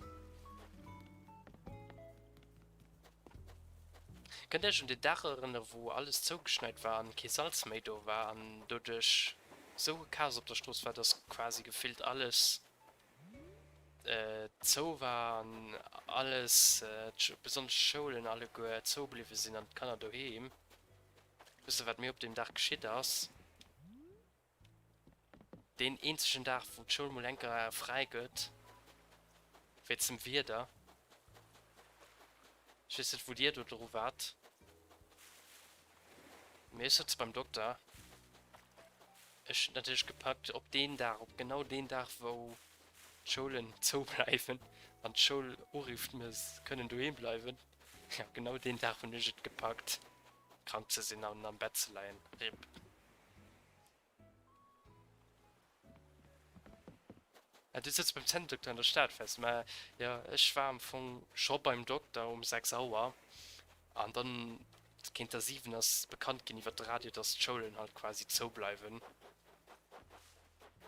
Kënnt Iech un den Dag erënnere wou alles zougeschneit war an kee Salz méi do war an doduerch sou e Chaos op der Strooss war, dass quasi gefillt alles zou war an alles, besonnesch d'Schoulen alleguer zou bliwwe sinn an d'Kanner doheem. Wësst der wat mir op deem Dag geschitt ass? Deen eenzegen Dag wou d'Schoul mol enker fräi gëtt wéinst dem Wieder. Ech weess net wou dir do dru waart, mee ech souz beim Dokter. Ech hunn natierlech gepackt op deen Dag, op genau deen Dag wou d'Schoulen zou bleiwen an d'Schoul urifft mir kënnen doheem bleiwen. Jo genau deen Dag hunn ech et gepackt krank ze sinn an am Bett ze leien. Rip. Ah, du sëtz beim Zänndokter an der Stad fest. Mä jo, ech war am Fong scho beim Dokter um 6 Auer an dann géint der 7 ass bekannt ginn iwwer de Radio, dass d'Schoulen halt quasi zou bleiwen.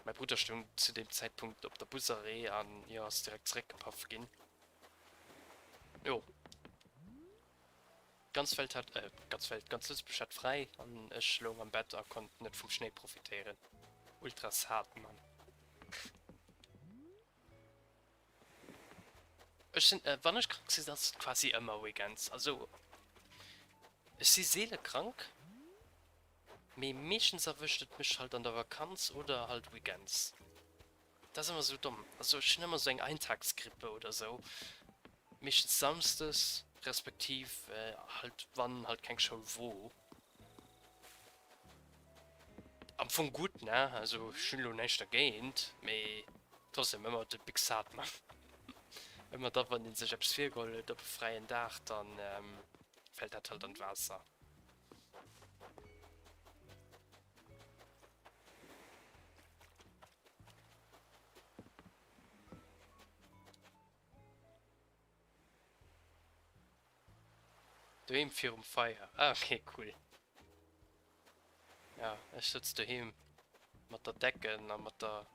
Mäi Brudder stoung zu deem Zäitpunkt op der Busarrêt an jo, ass direkt zeréckgepaff ginn. Jo. D'ganz Welt hat, äh, d'ganz Welt, ganz Lëtzebuerg hat fräi an ech loung am Bett a konnt net vum Schnéi profitéieren. Ultra sad, Mann. Ech sinn, äh, wann ech krank sinn, ass et quasi ëmmer Weekends. Also, ech si seele krank, mee meeschtens erwëscht et mech halt an der Vakanz oder halt Weekends. Dat ass ëmmer sou domm. Also ech hunn ëmmer sou eng Eintagsgrippe oder sou. Meeschtens Samsdes, respektiv halt wann halt keng Schoul wor. Am Fong gutt, ne? Also ech hunn elo näischt dergéint, mee trotzdem ëmmer de Big Sad man. Ëmmer da wann ee sech eppes virgeholl huet op e fräien Dag, dann fält dat halt an d'Waasser. Doheem virum Feier. Ah, okay, cool. Ja, ech sëtz doheem mat der Decken a mat der...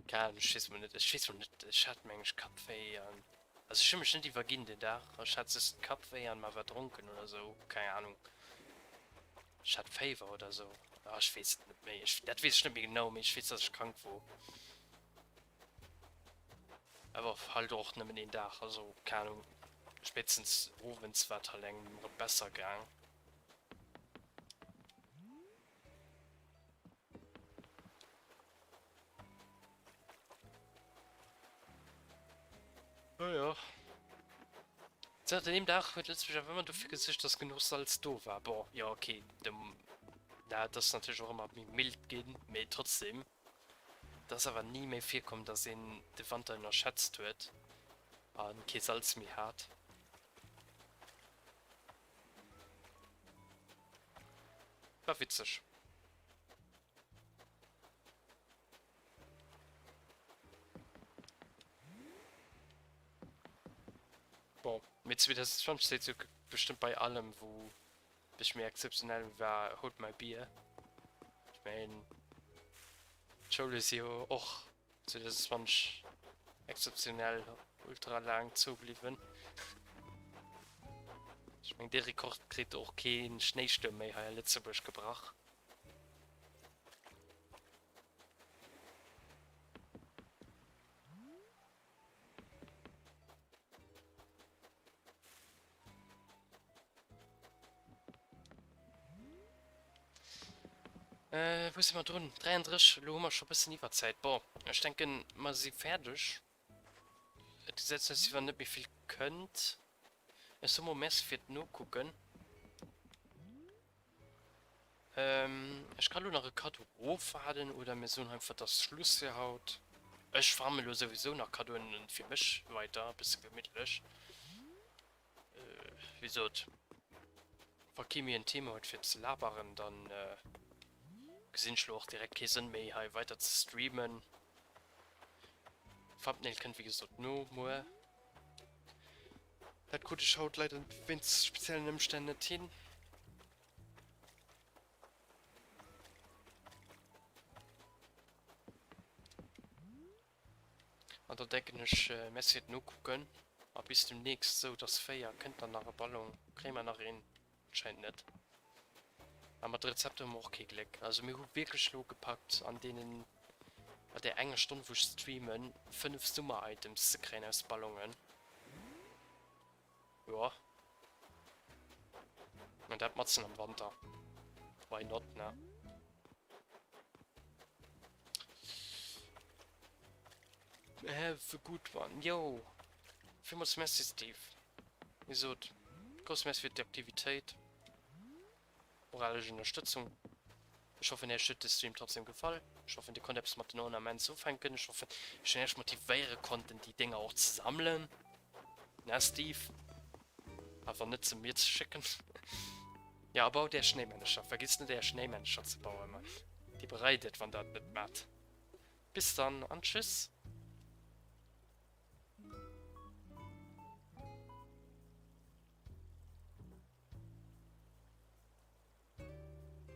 Keine Ahnung, ech weess mol net, ech weess mol net, ech hat meng ech Kappwéi an... Also ech hu mech net iwwerginn den Dag, ech hat just Kappwéi an mer war dronken oder sou, keng Ahnung. Ech hat Féiwer oder sou. Ah, ech weess et net méi. Ech, dat weess ech net méi genau, mee ech weess, dass ech krank wor. Awer halt och nëmmen een Dag, also keng Ahnung. Spéitstens owends war et halt engem erëm besser gaang. Oh jo. Zanter deem Dag huet Lëtzebuerg awer ëmmer dofir gesuergt, datt genuch Salz do war. Bon, jo ok, dem, dat ass natierlech och ëmmer méi mild ginn, mee trotzdem, et ass awer ni méi virkomm, datt een de Wanter ënnerschätzt huet a kee Salz méi hat. War witzeg. Bon, mee 2020 seet se bestëmmt bei allem wou ech méi exzeptionell war, hold my beer. Ech mengen d'Schoule si jo och. 2020 exzeptionell ultra laang zou bliwwen. Ech meng dee Rekord kritt och kee Schnéistuerm méi hei a Lëtzebuerg gebrach. Äh, wou si mer drun? 33, elo hu mer scho bëssen Iwwerzäit. Bon, ech denken, mer si fäerdeg. Et gesäit sou aus, wéi wann net méi vill kënnt. Ech soe mol Merci fir d'Nokucken. Ech kann elo nach e Kaddo ofwaarden oder mir soen einfach, et ass Schluss fir haut. Ech farme elo souwisou nach Kaddoen fir mech weider, e bësse gemittlech. Wéi gesot, wa kee méi en Thema huet fir ze laberen, dann gesinn ech elo och direkt kee Sënn méi hei weider ze streamen. Thumbnail kënnt wéi gesot no muer. Dat krut ech haut leider wéinst speziellen Ëmstänn net hin. An da denken ech, Merci fir d'Nokucken a bis demnächst. Sou, et ass 4, kënnt dann nach e Ballon? Kréie mer nach een? Anscheinend net. A mat de Rezepter hu mer och kee Gléck. Also mir hu wierklech elo gepackt an deenen, an där enger Stonn wou ech streamen, 5 Summer Items ze kréien aus Ballonen. Joa. An dat matzen am Wanter. Why not, ne? Have a good one. Yo! Villmools Merci, Steve. Wéi gesot, grousse Merci fir d'Aktivitéit, moralesch Ënnerstëtzung. Ech hoffen Iech huet de Stream trotzdem gefall. Ech hoffen dir konnt eppes mat den Ornaments ufänken. Ech hoffen ech hunn Iech motivéiere konnten déi Dénger och ze sammelen. Ne Steve? Awer net se mir ze schécken. Jo a baut är Schnéimännecher. Vergisst net är Schnéimännecher ze bauen, Mann. Dir bereit et wann der et net maacht. Bis dann an tschüss.